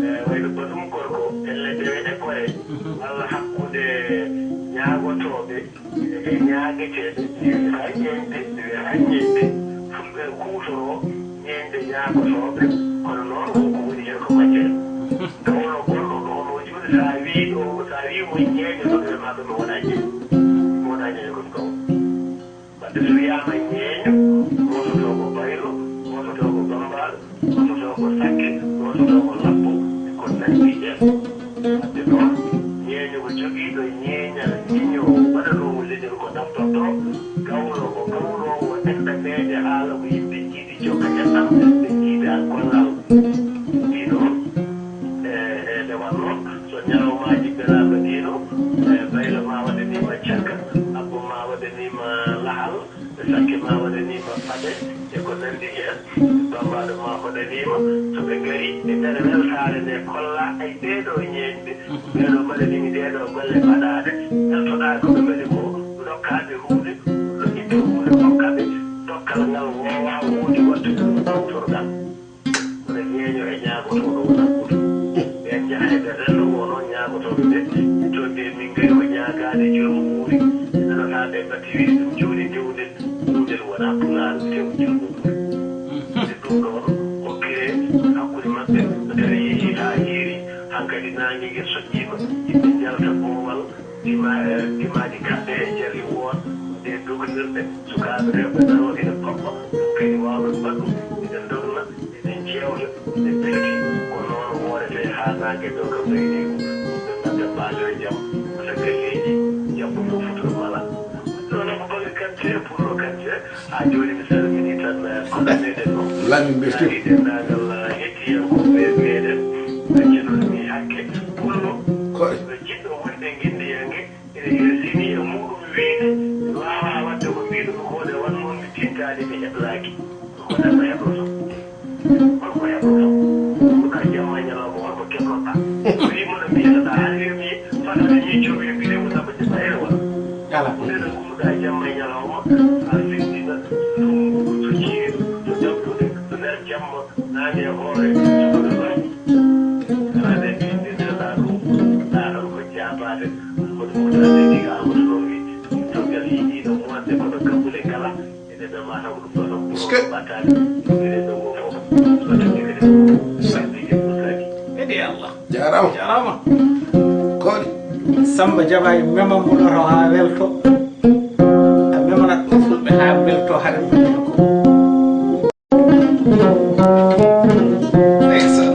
eh, wayno ballum gorko, elle dewe e kore, walla hakkunde ñaagotooɓe e ñaageteeɓe, mi wiyataa ñeeñde, mi wiyataa ñeeñde, fulɓe kuutoroo ñeeñde ñaagotooɓe, kono noon ko ko woni heen ko majjere. Gawlo gonɗo ɗo, ɗo jooni, so a wii ɗo, so a wii mo ñeeño, ɗo ɓe maa ɗo mi wonaa ñeeño, mi wonaa ñeeño ko mi gawlo. Wadde so wiyaama ñeeño, wosoto ko baylo, wosoto ko bambaɗo, wosoto ko sakke, wosoto ko labbo, e ko nanndi heen. Wadde noon, ñeeño ko jogiiɗo ñeeñal, ñeeño waɗanoomo leñol ko naftortoo, gawlo ko gawloowo enɗam meeje haala ko yimɓe jiidi jokka enɗam, ɓe jiida gollal. Ɗii noon, e, e nde wannoo, so ñalawmaaji mbelaama ɗii noon, e, baylo maa waɗanii ma caggal, abbo maa waɗanii ma lahal, ɓe sakke maa waɗanii ma paɗe, e ko nanndi heen, bambaɗo maa hoɗanii ma, so ɓe ngarii, ɓe mbaɗa weltaare nde kolla, ay, ɓee ɗoo ñeeñɓe, ɓee ɗoo mbaɗanii mi ɗee ɗoo golle baɗaaɗe, njaltoɗaa ko ɓe mbaɗi ko, ndokkaa ɓe huunde, ɗo itta huunde, hokka ɓe dokkal ngal woowaa woodi waɗtude ɗum tawtorgal. Kono ñeeño e ñaagotooɗo wonaa gootum. Ɓeen njaha e ɓe renndo ngoo noon ñaagotooɓe ɓe, toon ɓe min ngari ko ñaagaade joom wuuri. Ɓe nanataa ɓe mbatti wiide ɗum jooni dewdel, dewdel wonaa pulaar, wiyetee ko joom wuuri. Ɓe ɗum ɗoon hokkiree hakkunde maɓɓe, so tawii yehii haa hiiri, hankadi naange nge soƴƴiima, yimɓe njalta boowal, Dima-, eh, dimaaji kaɓɓe e jarri woon, ɗe dognirɗe, sukaaɓe rewɓe daroo ina koɓɓa, ɗum kadi waawɓe mbaɗ ɗum, ina ndogna, ina jeewta, ina pelti, ko noon wooretee haa naange doga gayni ɗum, ɓe mbaɗa mbaalo e jam, wata galleeji, jabbo fof futuro mala. Ɗo noon ko baŋnge kante, pullo kante, haa jooni mi salminii tan, eh, koɗo meɗen o. Lamin Bertu. Haa e denndaangal, eh, hettiyankooɓe meɗen, eh, ceɗoɗo mi hakke, pullo, ko jiɗɗo wonde ngenndiyanke, ene yersini e muɗum wiyde, mi waawaa waɗde ko mbiɗon ko, nde wannoo mi tintaani, mi heblaaki. Ko neɗɗo heblotoo? Hol ko heblotoo? Ngummuɗaa jamma e ñalawma, hol ko kebloɗaa? So wii moɗo mbiyataɗaa, hade wiya mi fadani miijoomi e mbiɗe mo sabba jemma ere walla? Alaa. Ko ndeɗo ngummuɗaa jamma e ñalawma, a Est-ce que? Ede Allah. Jarama. Jarama. Kori. Samba Jaba e mema muloto ha welto. A memanat ɗum fulɓe ha welto haɗa ɗum ko. Ndeysaan.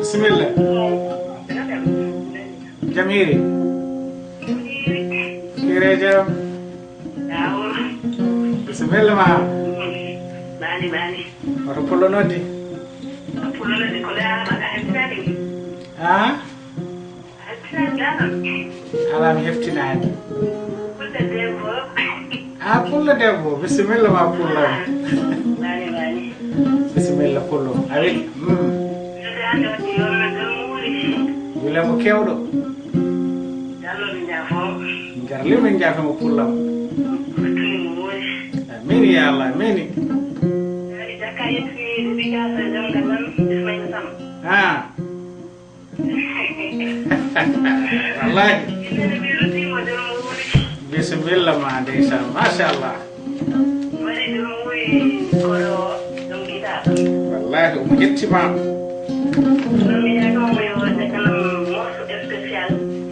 Bisimilla. Jam hiiri. Hiire jam. Bisimilla ma. Bani, bani. Oto pullo noddi. Pullo noddi ko dara ma ka heptani. Ha? Heptani dara. Ala mi heftinaani. Pullo debbo. A pullo debbo, bisimilla ma pullo. Bani, bani. Bisimilla pullo. A weli. Mm. Yule mo kewɗo. Ngarli min jaafama pullam. Amin ya Allah, amin. Ha. Wallahi. Bisimilla ma ndeysaan, machallah. Wallahi omo ƴetti ma.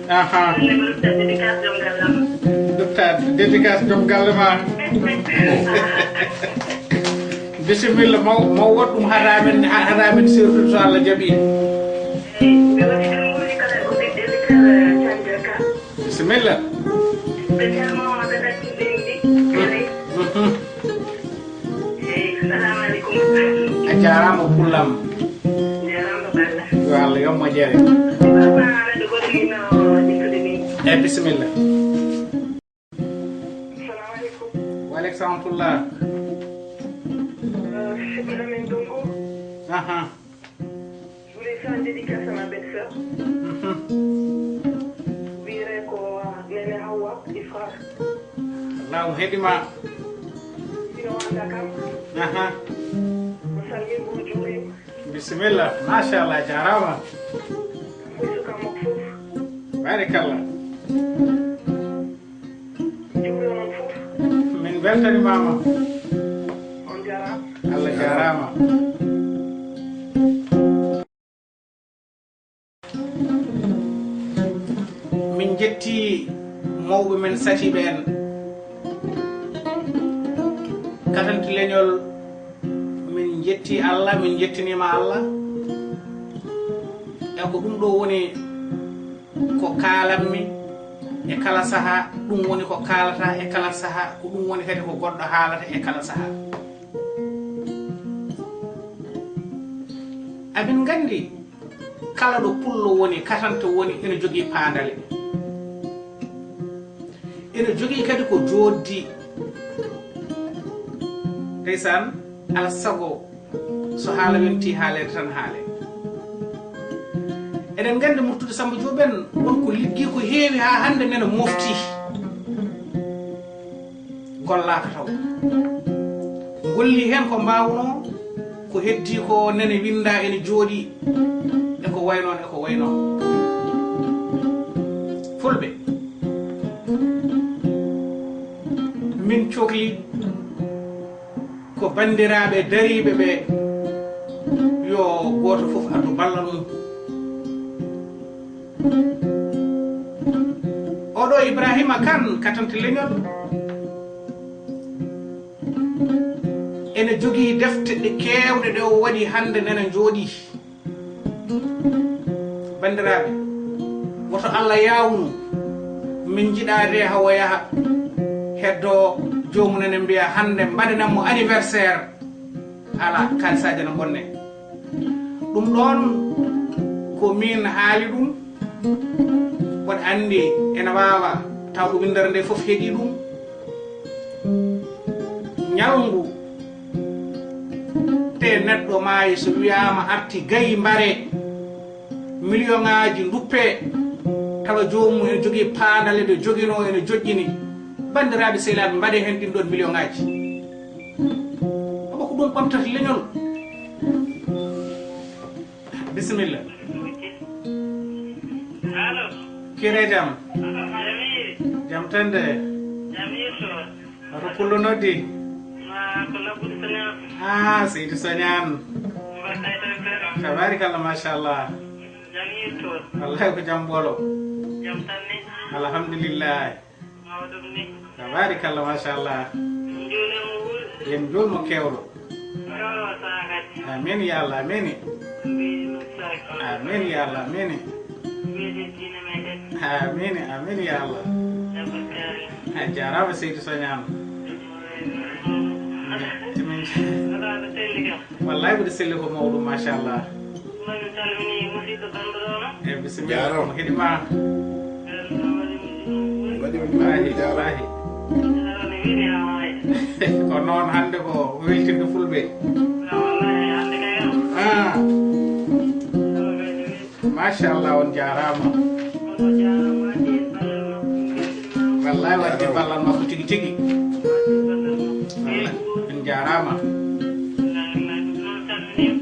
Aha. Dutta dédicace joom galle ma. Bisimilla, maw maw waɗ ɗum hada men, hada men surtout so Allah jaɓi. Bisimilla. Mhm. A jarama pullam. Yo Allah yommo jere. E bisimilla. Wa aleykum salam tullah. Aha. Je voulais faire une dédicace à ma belle-sœur. Mhm. Wiyetee ko Nene Hawa Ifra. Law heɗima. Ino wanda kam. Aha. Mo salmin mo juurim. Bisimilla. Machallah, jarama. Ko suka mo fof. Barakallah. Min beltanimama. Allah jarama. Min jetti mawɓe men satiɓe en. Katante leñol, min jetti Allah, min jettinima Allah. E ko ɗum ɗo woni ko kaalanmi e kala saha, ɗum woni ko kaalata e kala saha, ko ɗum woni kadi ko goɗɗo haalata e kala saha. Amin nganndi kala ɗo pullo woni, katante woni, ene jogii paandale. Ene jogii kadi ko jooɗdi. Ndeysaan, ala sago so haala yonti haaleede tan haale. Eɗen nganndi Murtude Samba Joob en won ko liggi ko heewi haa hannde nena mofti. Gollaaka taw. Ngolli heen ko mbaawno, ko heddi ko nene winnda ene jooɗi. E ko waynoon, e ko waynoon. Fulɓe, min cokli ko banndiraaɓe dariiɓe ɓe, yo gooto fof addu ballal mum. Oɗo Ibrahima Kan, katante leñol, ene jogii defte ɗe keewɗe ɗe o waɗi hannde nena njooɗii. Banndiraaɓe, woto Allah yaawnu, min njiɗaade hawo yaha heddo joomum ene mbiya hannde mbaɗanen mo anniversaire. Ala, kaalisaaji ene bonnee. Ɗum ɗoon ko miin haali ɗum. Mboɗo anndi ene waawa taw ko winndere nde fof heɗii ɗum. Ñalngu te neɗɗo maayi, so wiyaama arti gayi mbaree. Million ŋaaji nduppee, tawa joomum ene jogii paandale nde joginoo, ene joƴƴini. Banndiraaɓe sehilaaɓe, mbaɗee heen ɗiin ɗoon million ŋaaji. Omo ko ɗum ɓamtata leñol. Bisimilla. Allo. Kiire jam? Jam hiiri? Jam tan de. Jam hiiri toon? Hoto pullo noddi? Ma ko Labbude Soñaan. Ah, Seydi Soñaan. Mbaɗɗa e tampere? Tabaarikalla, machallah. Jam hiiri toon? Wallahi ko jam ɓolo. Jam tan ni? Alhamdulillah. Mawɗum ni? Tabaarikalla, machallah. Min njuulii mo wuuri. Yen njuul mo kewlo. Amin ya Allah, amin. Amin ya Allah, amin. Amin, amin ya Allah. A jaaraama Seydi Soñaan. Timin. Wallahi mbiɗa selli ko mawɗum, machallah. E bisimilla, ko heɗi ma. Mbaɗi on wallahi, wallahi. Ko noon hannde ko weltirde fulɓe. Ah. Machallah, on jaaraama. Wallahi wadde ballal makko tigi tigi. Wallahi, on jaaraama.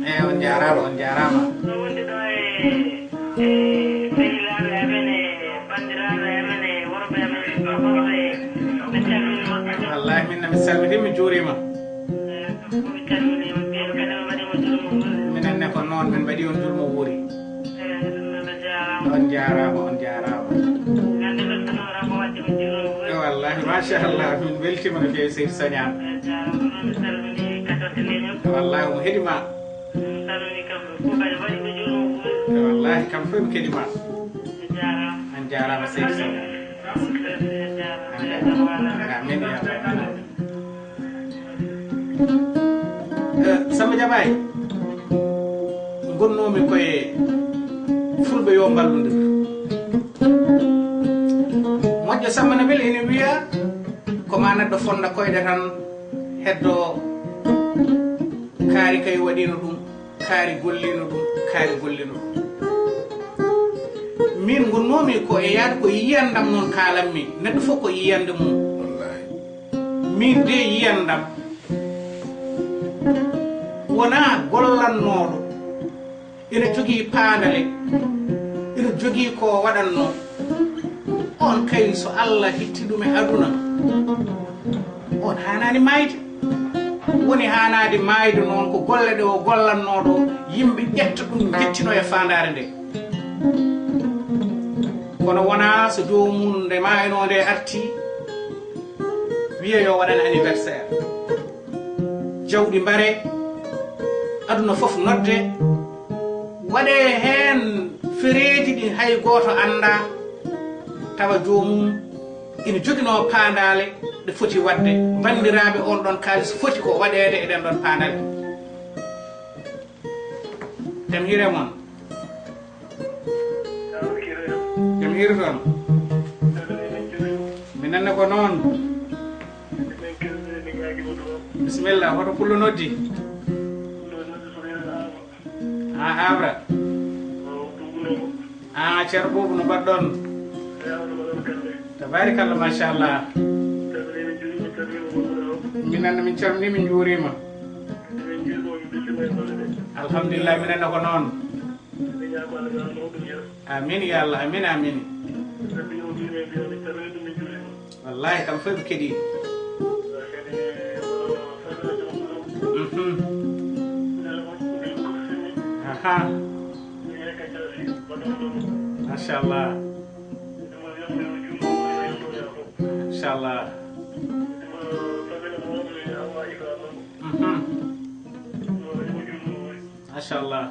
Eh, on jaaraama, on jaaraama. Wallahi, min ne, mi salmiti, mi juurima. Minen ne ko noon, min mbaɗi on julmo wuuri. On jaaraama, on jaaraama. E wallahi, machallah, min weltima no feewi, Seydi Soñaan. Wallahi, omo heɗi ma. Wallahi, kam fof mi keɗi ma. On jaaraama, Seydi Sow. Amin ya Allah. Eh, Samba Jabaay, ngonnoomi koye fulɓe yo mballondir. Moƴƴo Samba Nabil ene wiya, ko ma neɗɗo fonda koyɗe tan heddo. Kaari kay waɗino ɗum, kaari gollino ɗum, kaari gollino ɗum. Min ngonnoomi ko e yaade ko yiyandam noon kaalammi. Neɗɗo fof ko yiyande mum. Min de yiyandam wonaa gollannooɗo. Ina jogii paandale, ina jogii ko waɗatnoo. On kay, so Allah hitti ɗum e aduna, on haanaani maayde. Woni haanaade maayde noon ko golle ɗe o gollannoo ɗo, yimɓe ƴetta ɗum, njettinoya faandaare nde. Kono wonaa so joomum nde maaynoo nde artii, wiya yo waɗan anniversaire. Jawɗi mbare, aduna fof nodde, waɗe heen fereeji ɗi hay gooto anndaa, tawa joomum ina joginoo paandaale ɗe foti waɗde. Banndiraaɓe, on ɗon kaalis foti ko waɗeede e ɗen ɗon paandaale. Jam hiire mon. Jam hiiri toon. Minen ne ko noon. Bisimilla, hoto pullo noddi? A Abra. A Ceerno Boobu, no mbaɗɗon? Tabaarikalla, machallah. Minen ne min calminii, min njuuriima. Alhamdulillah, minen ne ko noon. Amin ya Allah, amin, amin. Wallahi kam fof ɓe keɗi. Mhm. Aha. Machallah. Machallah. Mhm. Machallah.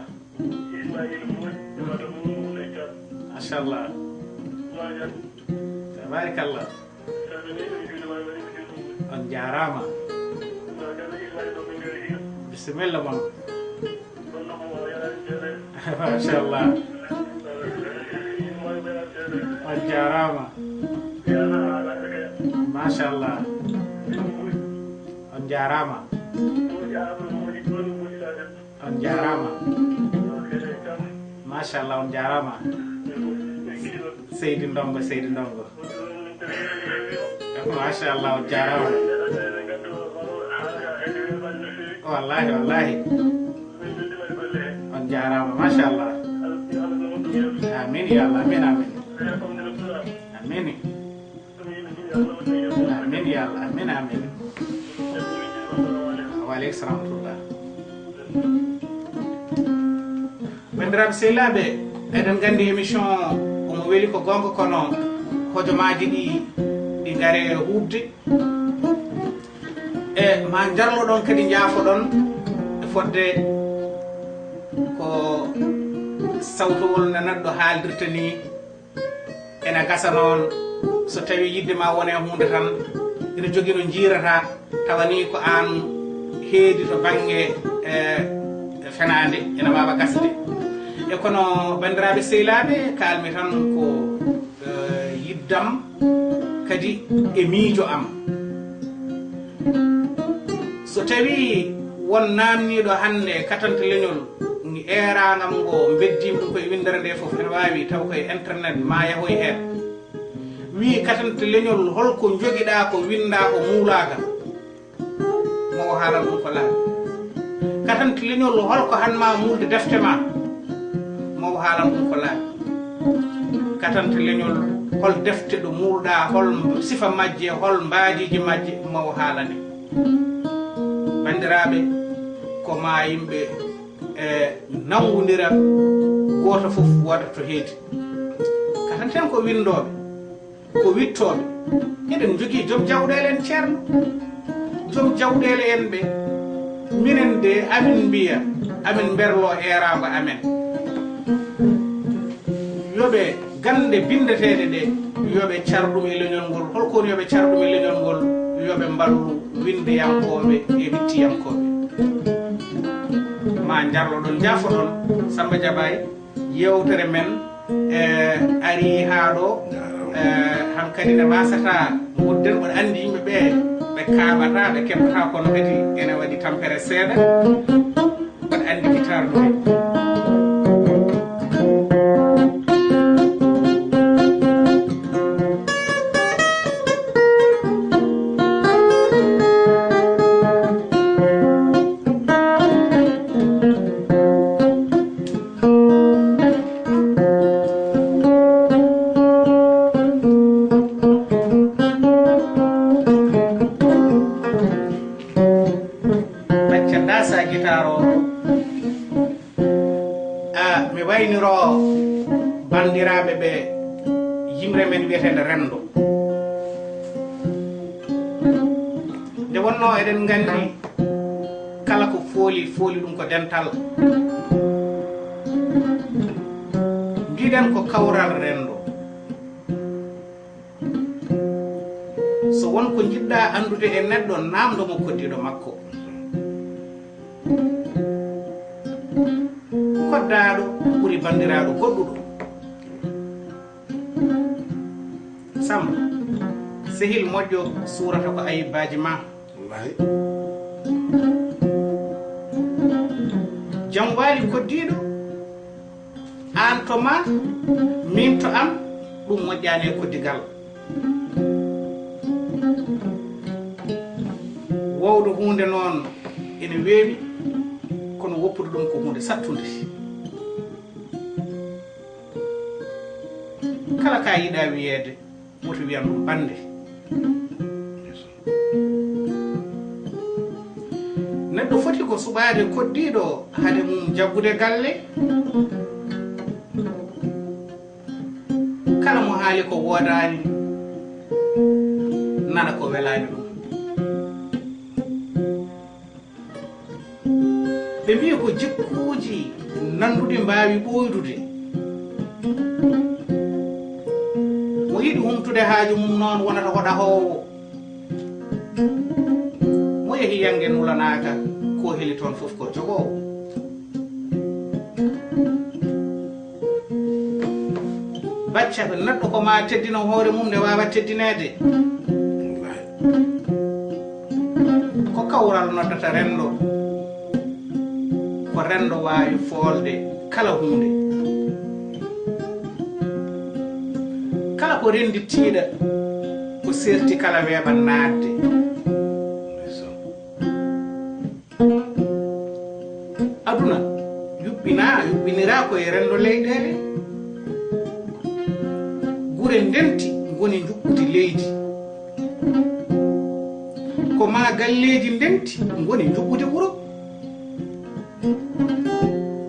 Machallah. Tabaarikalla. On jaaraama. Bisimilla mon. Machallah. On jaaraama. Machallah. On jaaraama. On jaaraama. Machallah, on jaaraama. Seydi Ndongo, Seydi Ndongo. Machallah, on jaaraama. Wallahi, wallahi. On jaaraama, machallah. Amin ya Allah, amin, amin. Amin. Amin ya Allah, amin, amin. Wa aleykum salam wa rahmatullah. Banndiraaɓe sehilaaɓe, eɗen nganndi émission omo weli ko goonga, kono hojomaaji ɗi, ɗi ngare huuɓde. E ma njarloɗon kadi njaafoɗon e fodde ko sawtowol no neɗɗo haaldirta ni. Ena gasa noon, so tawii yiɗde ma wone huunde tan, ina jogii no njiirata, tawa ni ko aan heedi to bannge, e, fenaande, ena waawa gasde. E kono, banndiraaɓe sehilaaɓe, kaalmi tan ko, e, yiddam kadi e miijo am. So tawii won naamniiɗo hannde katante leñol, eeraangal ngo, mbeddiima ɗum koye winndere nde fof, ene waawi taw koye internet ma yahoy heen. Wii katante leñol, holko njogiɗaa ko winndaa ko muulaagal? Mo o haalan ɗum ko laaɓi. Katante leñol, holko han ma muulde defte ma? Mo o haalan ɗum ko laaɓi. Katante leñol, hol defte ɗo muulɗaa, hol sifa majje, hol mbaadiiji majje? Mo o haalane. Banndiraaɓe, ko ma yimɓe, e, nanngondira, gooto fof waɗa to heedi. Katanten ko winndooɓe, ko wittooɓe. Eɗen njogii joom jawɗeele en, ceerno. Joom jawɗeele en ɓe, minen de, amin mbiya, amin mberloo eeraango amen. Yo ɓe gannde binndeteeɗe ɗe, yo ɓe car ɗum e leñol ngol. Holko woni yo ɓe car ɗum e leñol ngol? Yo ɓe mballu winndeyankooɓe e wittiyankooɓe. Ma njarloɗon, njaafoɗon, Samba Jabaay. Yeewtere men, e, arii haa ɗo. E, hankadi ne waasataa ngudden, mboɗo anndi yimɓe ɓe, ɓe kaaɓataa, ɓe keɓataa, kono kadi ene waɗi tampere seeɗa. Mboɗo anndi ko taarnoo. Bacca, dasa gitaar o. A, mi wayniroo banndiraaɓe ɓe yimre men wiyeteende renndo. Nde wonnoo eɗen nganndi kala ko fooli, fooli ɗum ko dental. Mbiɗen ko kawral renndo. So won ko njiɗɗaa anndude e neɗɗo, naamndo mo koddiiɗo makko. Koddaaɗo ɓuri banndiraaɗo goɗɗuɗo. Samba, sehil moƴƴo suurata ko ayibbaaji ma. Wallahi. Jam waali koddiiɗo, aan to ma, miin to am, ɗum moƴƴaani e koddigal. Wowde huunde noon ene weeɓi, kono woppude ɗum ko huunde saɗtunde. Kala ka yiɗaa wiyeede, woto wiyan ɗum bannde. Neɗɗo foti ko suɓaade koddiiɗo hade mum jaggude galle. Kala mo haali ko woodaani, nana ko welaani ɗum. Ɓe mbiyi ko jikkuuji nannduɗi mbaawi ɓooydude. Mo yiɗi humtude haaju mum noon wonata ko ɗahoowo. Mo yehi yannge nulanaaka, ko heli toon fof ko jogoowo. Bacca, neɗɗo ko ma teddino hoore mum nde waawa teddineede. Ko kawral noddata renndo. Ko renndo waawi foolde kala huunde. Kala ko rennditiiɗo, ko serti kala weeɓa naatde. Aduna yuɓɓinaa, yuɓɓiniraa ko e renndo leyɗeele. Gure ndenti ngoni njuɓɓudi leydi. Ko maa galleeji ndenti ngoni njuɓɓudi wuro.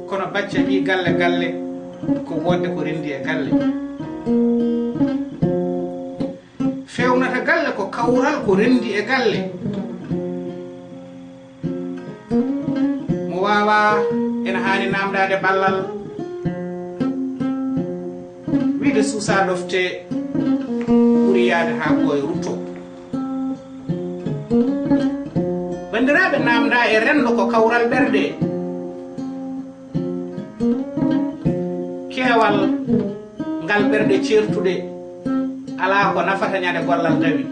Kono bacca ɓii galle galle ko wonde ko renndi e galle. Feewnata galle ko kawral ko renndi e galle. Mo waawaa ena haani naamndaade ballal. Wiyde suusaa ɗofte ɓuri yahde haa ɓooya ruttoo. Banndiraaɓe, naamndaa e renndo ko kawral ɓerɗe. Keewal ngal ɓerɗe ceertuɗe alaa ko nafata ñande gollal dawi.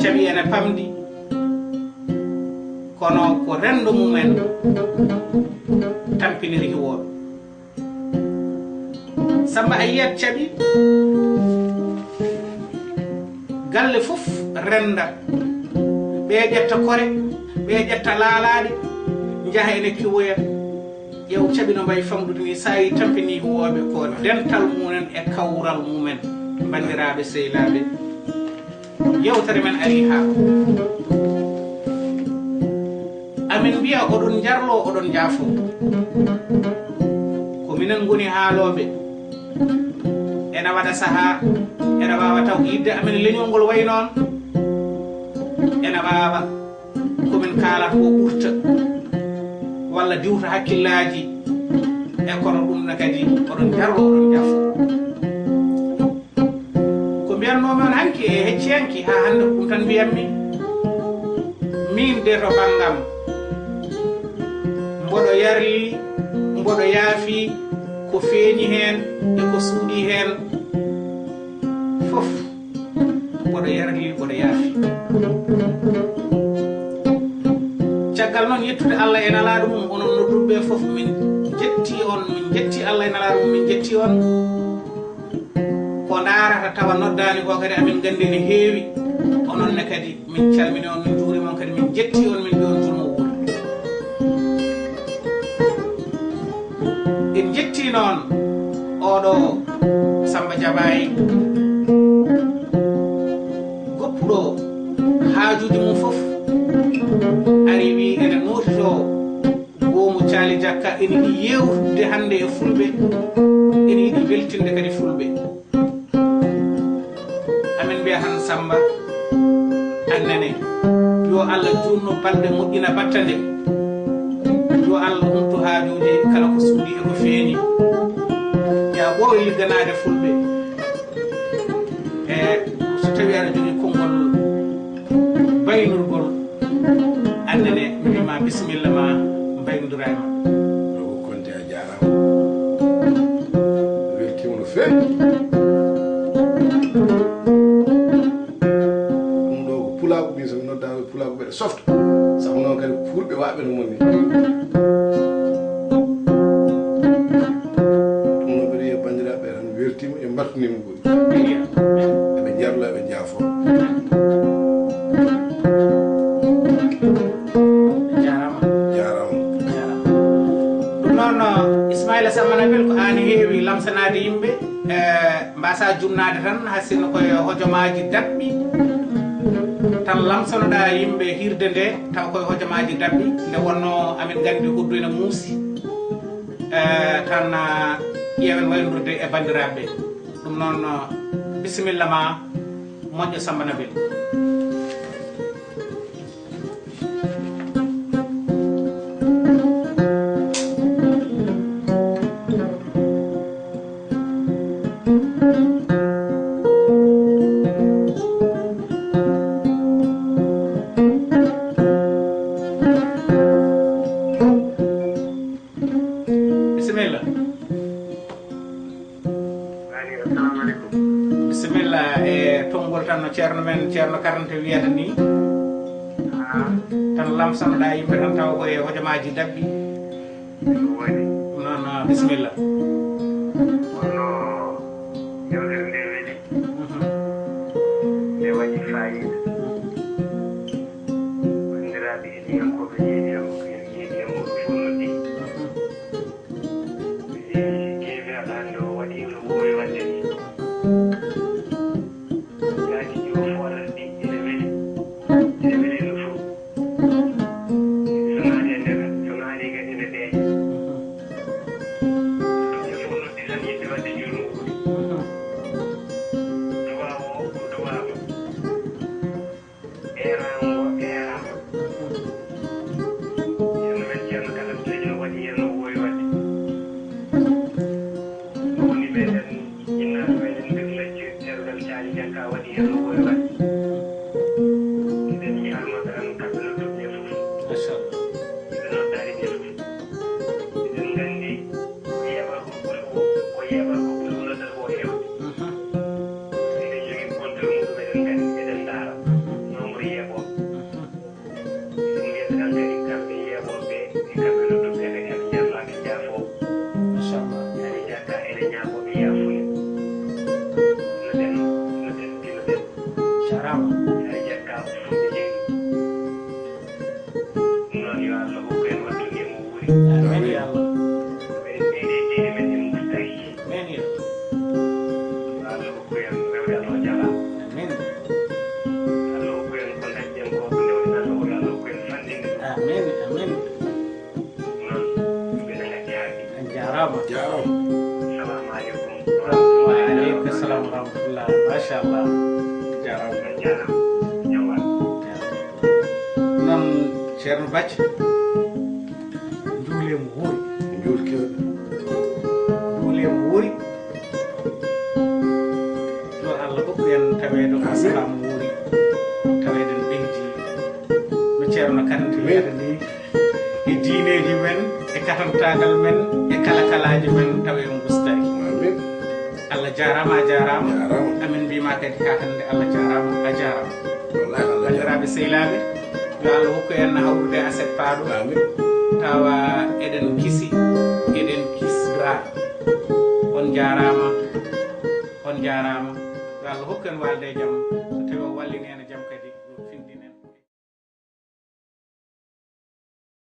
Caɓi ene pamɗi, kono ko renndo mumen tampiniri hiwooɓe. Sammba a yiyat caɓi, galle fof rennda, ɓee ƴetta kore, ɓee ƴetta laalaaɗe, njaha ene kiwoya. Ƴeew caɓi no mbayi famɗude ni, so a yii tampini hiwooɓe ko dental mumen e kawral mumen. Banndiraaɓe sehilaaɓe, yewtere men arii haa ɗo. Amin mbiya oɗon njarlo, oɗon njaafo. Ko minen ngoni haalooɓe. Ena waɗa sahaa, ena waawa taw yidde amen leñol ngol wayi noon. Ena waawa ko min kaalata ko ɓurta walla diwta hakkillaaji. E kono ɗum ne kadi oɗon njarlo, oɗon njaafo. Ko mbiyatnoomi on hanki e hecciyanki haa hannde ko ɗum tan mbiyatmi. Miin de to banngam, mboɗo yarli, mboɗo yaafi ko feeñi heen e ko suuɗii heen fof. Mboɗo yarli, mboɗo yaafi. Caggal noon yettude Allah e Nelaaɗo mum, onon nodduɓe ɓe fof, min njetti on, min njetti Allah e Nelaaɗo mum, min njetti on. Ko ndaarata tawa noddaani ko kadi amin nganndi ne heewi. Onon ne kadi min calmini on, min njuurima on kadi, min njetti on, min mbiya on juutmo wuuri. En njetti noon oɗo Sammba Jabaay, goppuɗo haajuuji mum fof, ari wi ene nootitoo. Goomu Caali Jakka ene yiɗi yeewtidde hannde e Fulɓe, ene yiɗi weltinde kadi Fulɓe. Amin mbiya tan Sammba, annene, yo Allah juutnu balɗe, moƴƴina battane. Yo Allah humtu haajuuji kala ko suuɗii e ko feeñi. Yaa ɓooy ligganaade Fulɓe. E so tawii aɗa jogii konngol baynirgol, annene mi wiima bisimilla ma, mbaynondiraa e ma. Rogo Konte, a jaaraama. Mi weltiima no feewi. Ɗum ɗo ko pulaagu, min so mi noddaama pulaagu mbeɗa softa. Sabu noon kadi fulɓe waɓɓe no moni. Ɗum noon mbeɗa wiya banndiraaɓe tan mi weltiima e mbartaniima. Eɓe njarla, eɓe njaafo. Jaaraama. Jaaraama. Ɗum noon, Ismaila Sammba Nabil, ko aan heewi lamsanaade yimɓe, e, mbasa junnaade tan, hay sinno koye hojomaaji daɓɓi tan lamsanoɗaa yimɓe hiirde nde, taw koye hojomaaji daɓɓi, nde wonnoo amin nganndi hoddu ene muusi. E, tan, a, ƴeewen wayndude e banndiraaɓe ɓe. Ɗum noon, bisimilla ma, moƴƴo Sammba Nabil. Bisimilla. Waaleykum, assalamu aleykum. Bisimilla, e tonngol tan no ceerno men, ceerno Karante wiyata ni. Ah. Tan lamsanoɗaa yimɓe tan tawa ko e hojomaaji daɓɓi. Ɗum waɗi. Non, non, bisimilla. Kono Yiɗde waɗde jurngo ɓuri. Duwaawo o ko duwaama. Eeraango o eeraama. Ceerno men Ceerno Kala Seydi no waɗi heen no woowi waɗde. Woni meɗen innaaɓe meɗen nder lajje tergal Caali Janka waɗi heen no woowi waɗde. Eɗen ñaanoo tan kamɓe no toɓɓe fof. Machallah. Ɓe noddaani ɓe fof. Eɗen nganndi ko yeɓa ko ɓuri ko, ko yeɓa ko ɓuri ko noddata ko heewde. Eɗen njogii compteur muɗum, eɗen nganndi, eɗen ndaara nombre yeɓooɓe. Eɗen mbiyata tan kadi kamɓe yeɓooɓe ɓe, e kamɓe nodduɓe ɓe kadi, ɓe njaafaa, ɓe njaafoo. Machallah. Ene jakka, ene ñaago ɓe yaafuya. No den, no den, no den. Jarama. Ene jakka, fulɓe jeyi. Noon yo Allah hokku en wattude mo wuuri. Amin ya Allah. Ɓe ɓeyde diine men en mustahi. Amin ya Allah. Yo Allah hokku en rewde Allah jala. Amin. Allah hokku en ko dañɗen ko, ko ndewɗen Allah o, yo Allah hokku en fanɗinde ɗum. Amin, amin. Noon, mbeɗa ngacci haaɗi. A jaaraama. Jaaraama. Salaamu aleykum wa rahmatullahi. Wa aleykum salam wa rahmatullah. Machallah. Jaaraama. A jaaraama. Jam wal. Noon, Ceerno Bacca, njuulee mo wuuri. Njuulkewɗe. Njuulee mo wuuri. Yo Allah hokku en taweede ko Amin. Salaamu wuuri. Taweede en ɓeydi. No Ceerno Kante Amin. Wiyata ni, e diineeji men, e katantaagal men, e kala kalaaji men, tawa en ngustaaki. Amin. Allah jaaraama, a jaaraama. Jaaraama. Amin mbiyma kadi haa hannde, Allah jaaraama, a jaaraama. Wallahi, Allah jaaraama. Banndiraaɓe sehilaaɓe, yo Allah hokku en hawrude aset paaɗo. Amin. Tawa eɗen kisi, eɗen kisra. On jaaraama, on jaaraama. Yo Allah hokku en waalde e jam. So tawi o wallini en e jam kadi, yo findin en.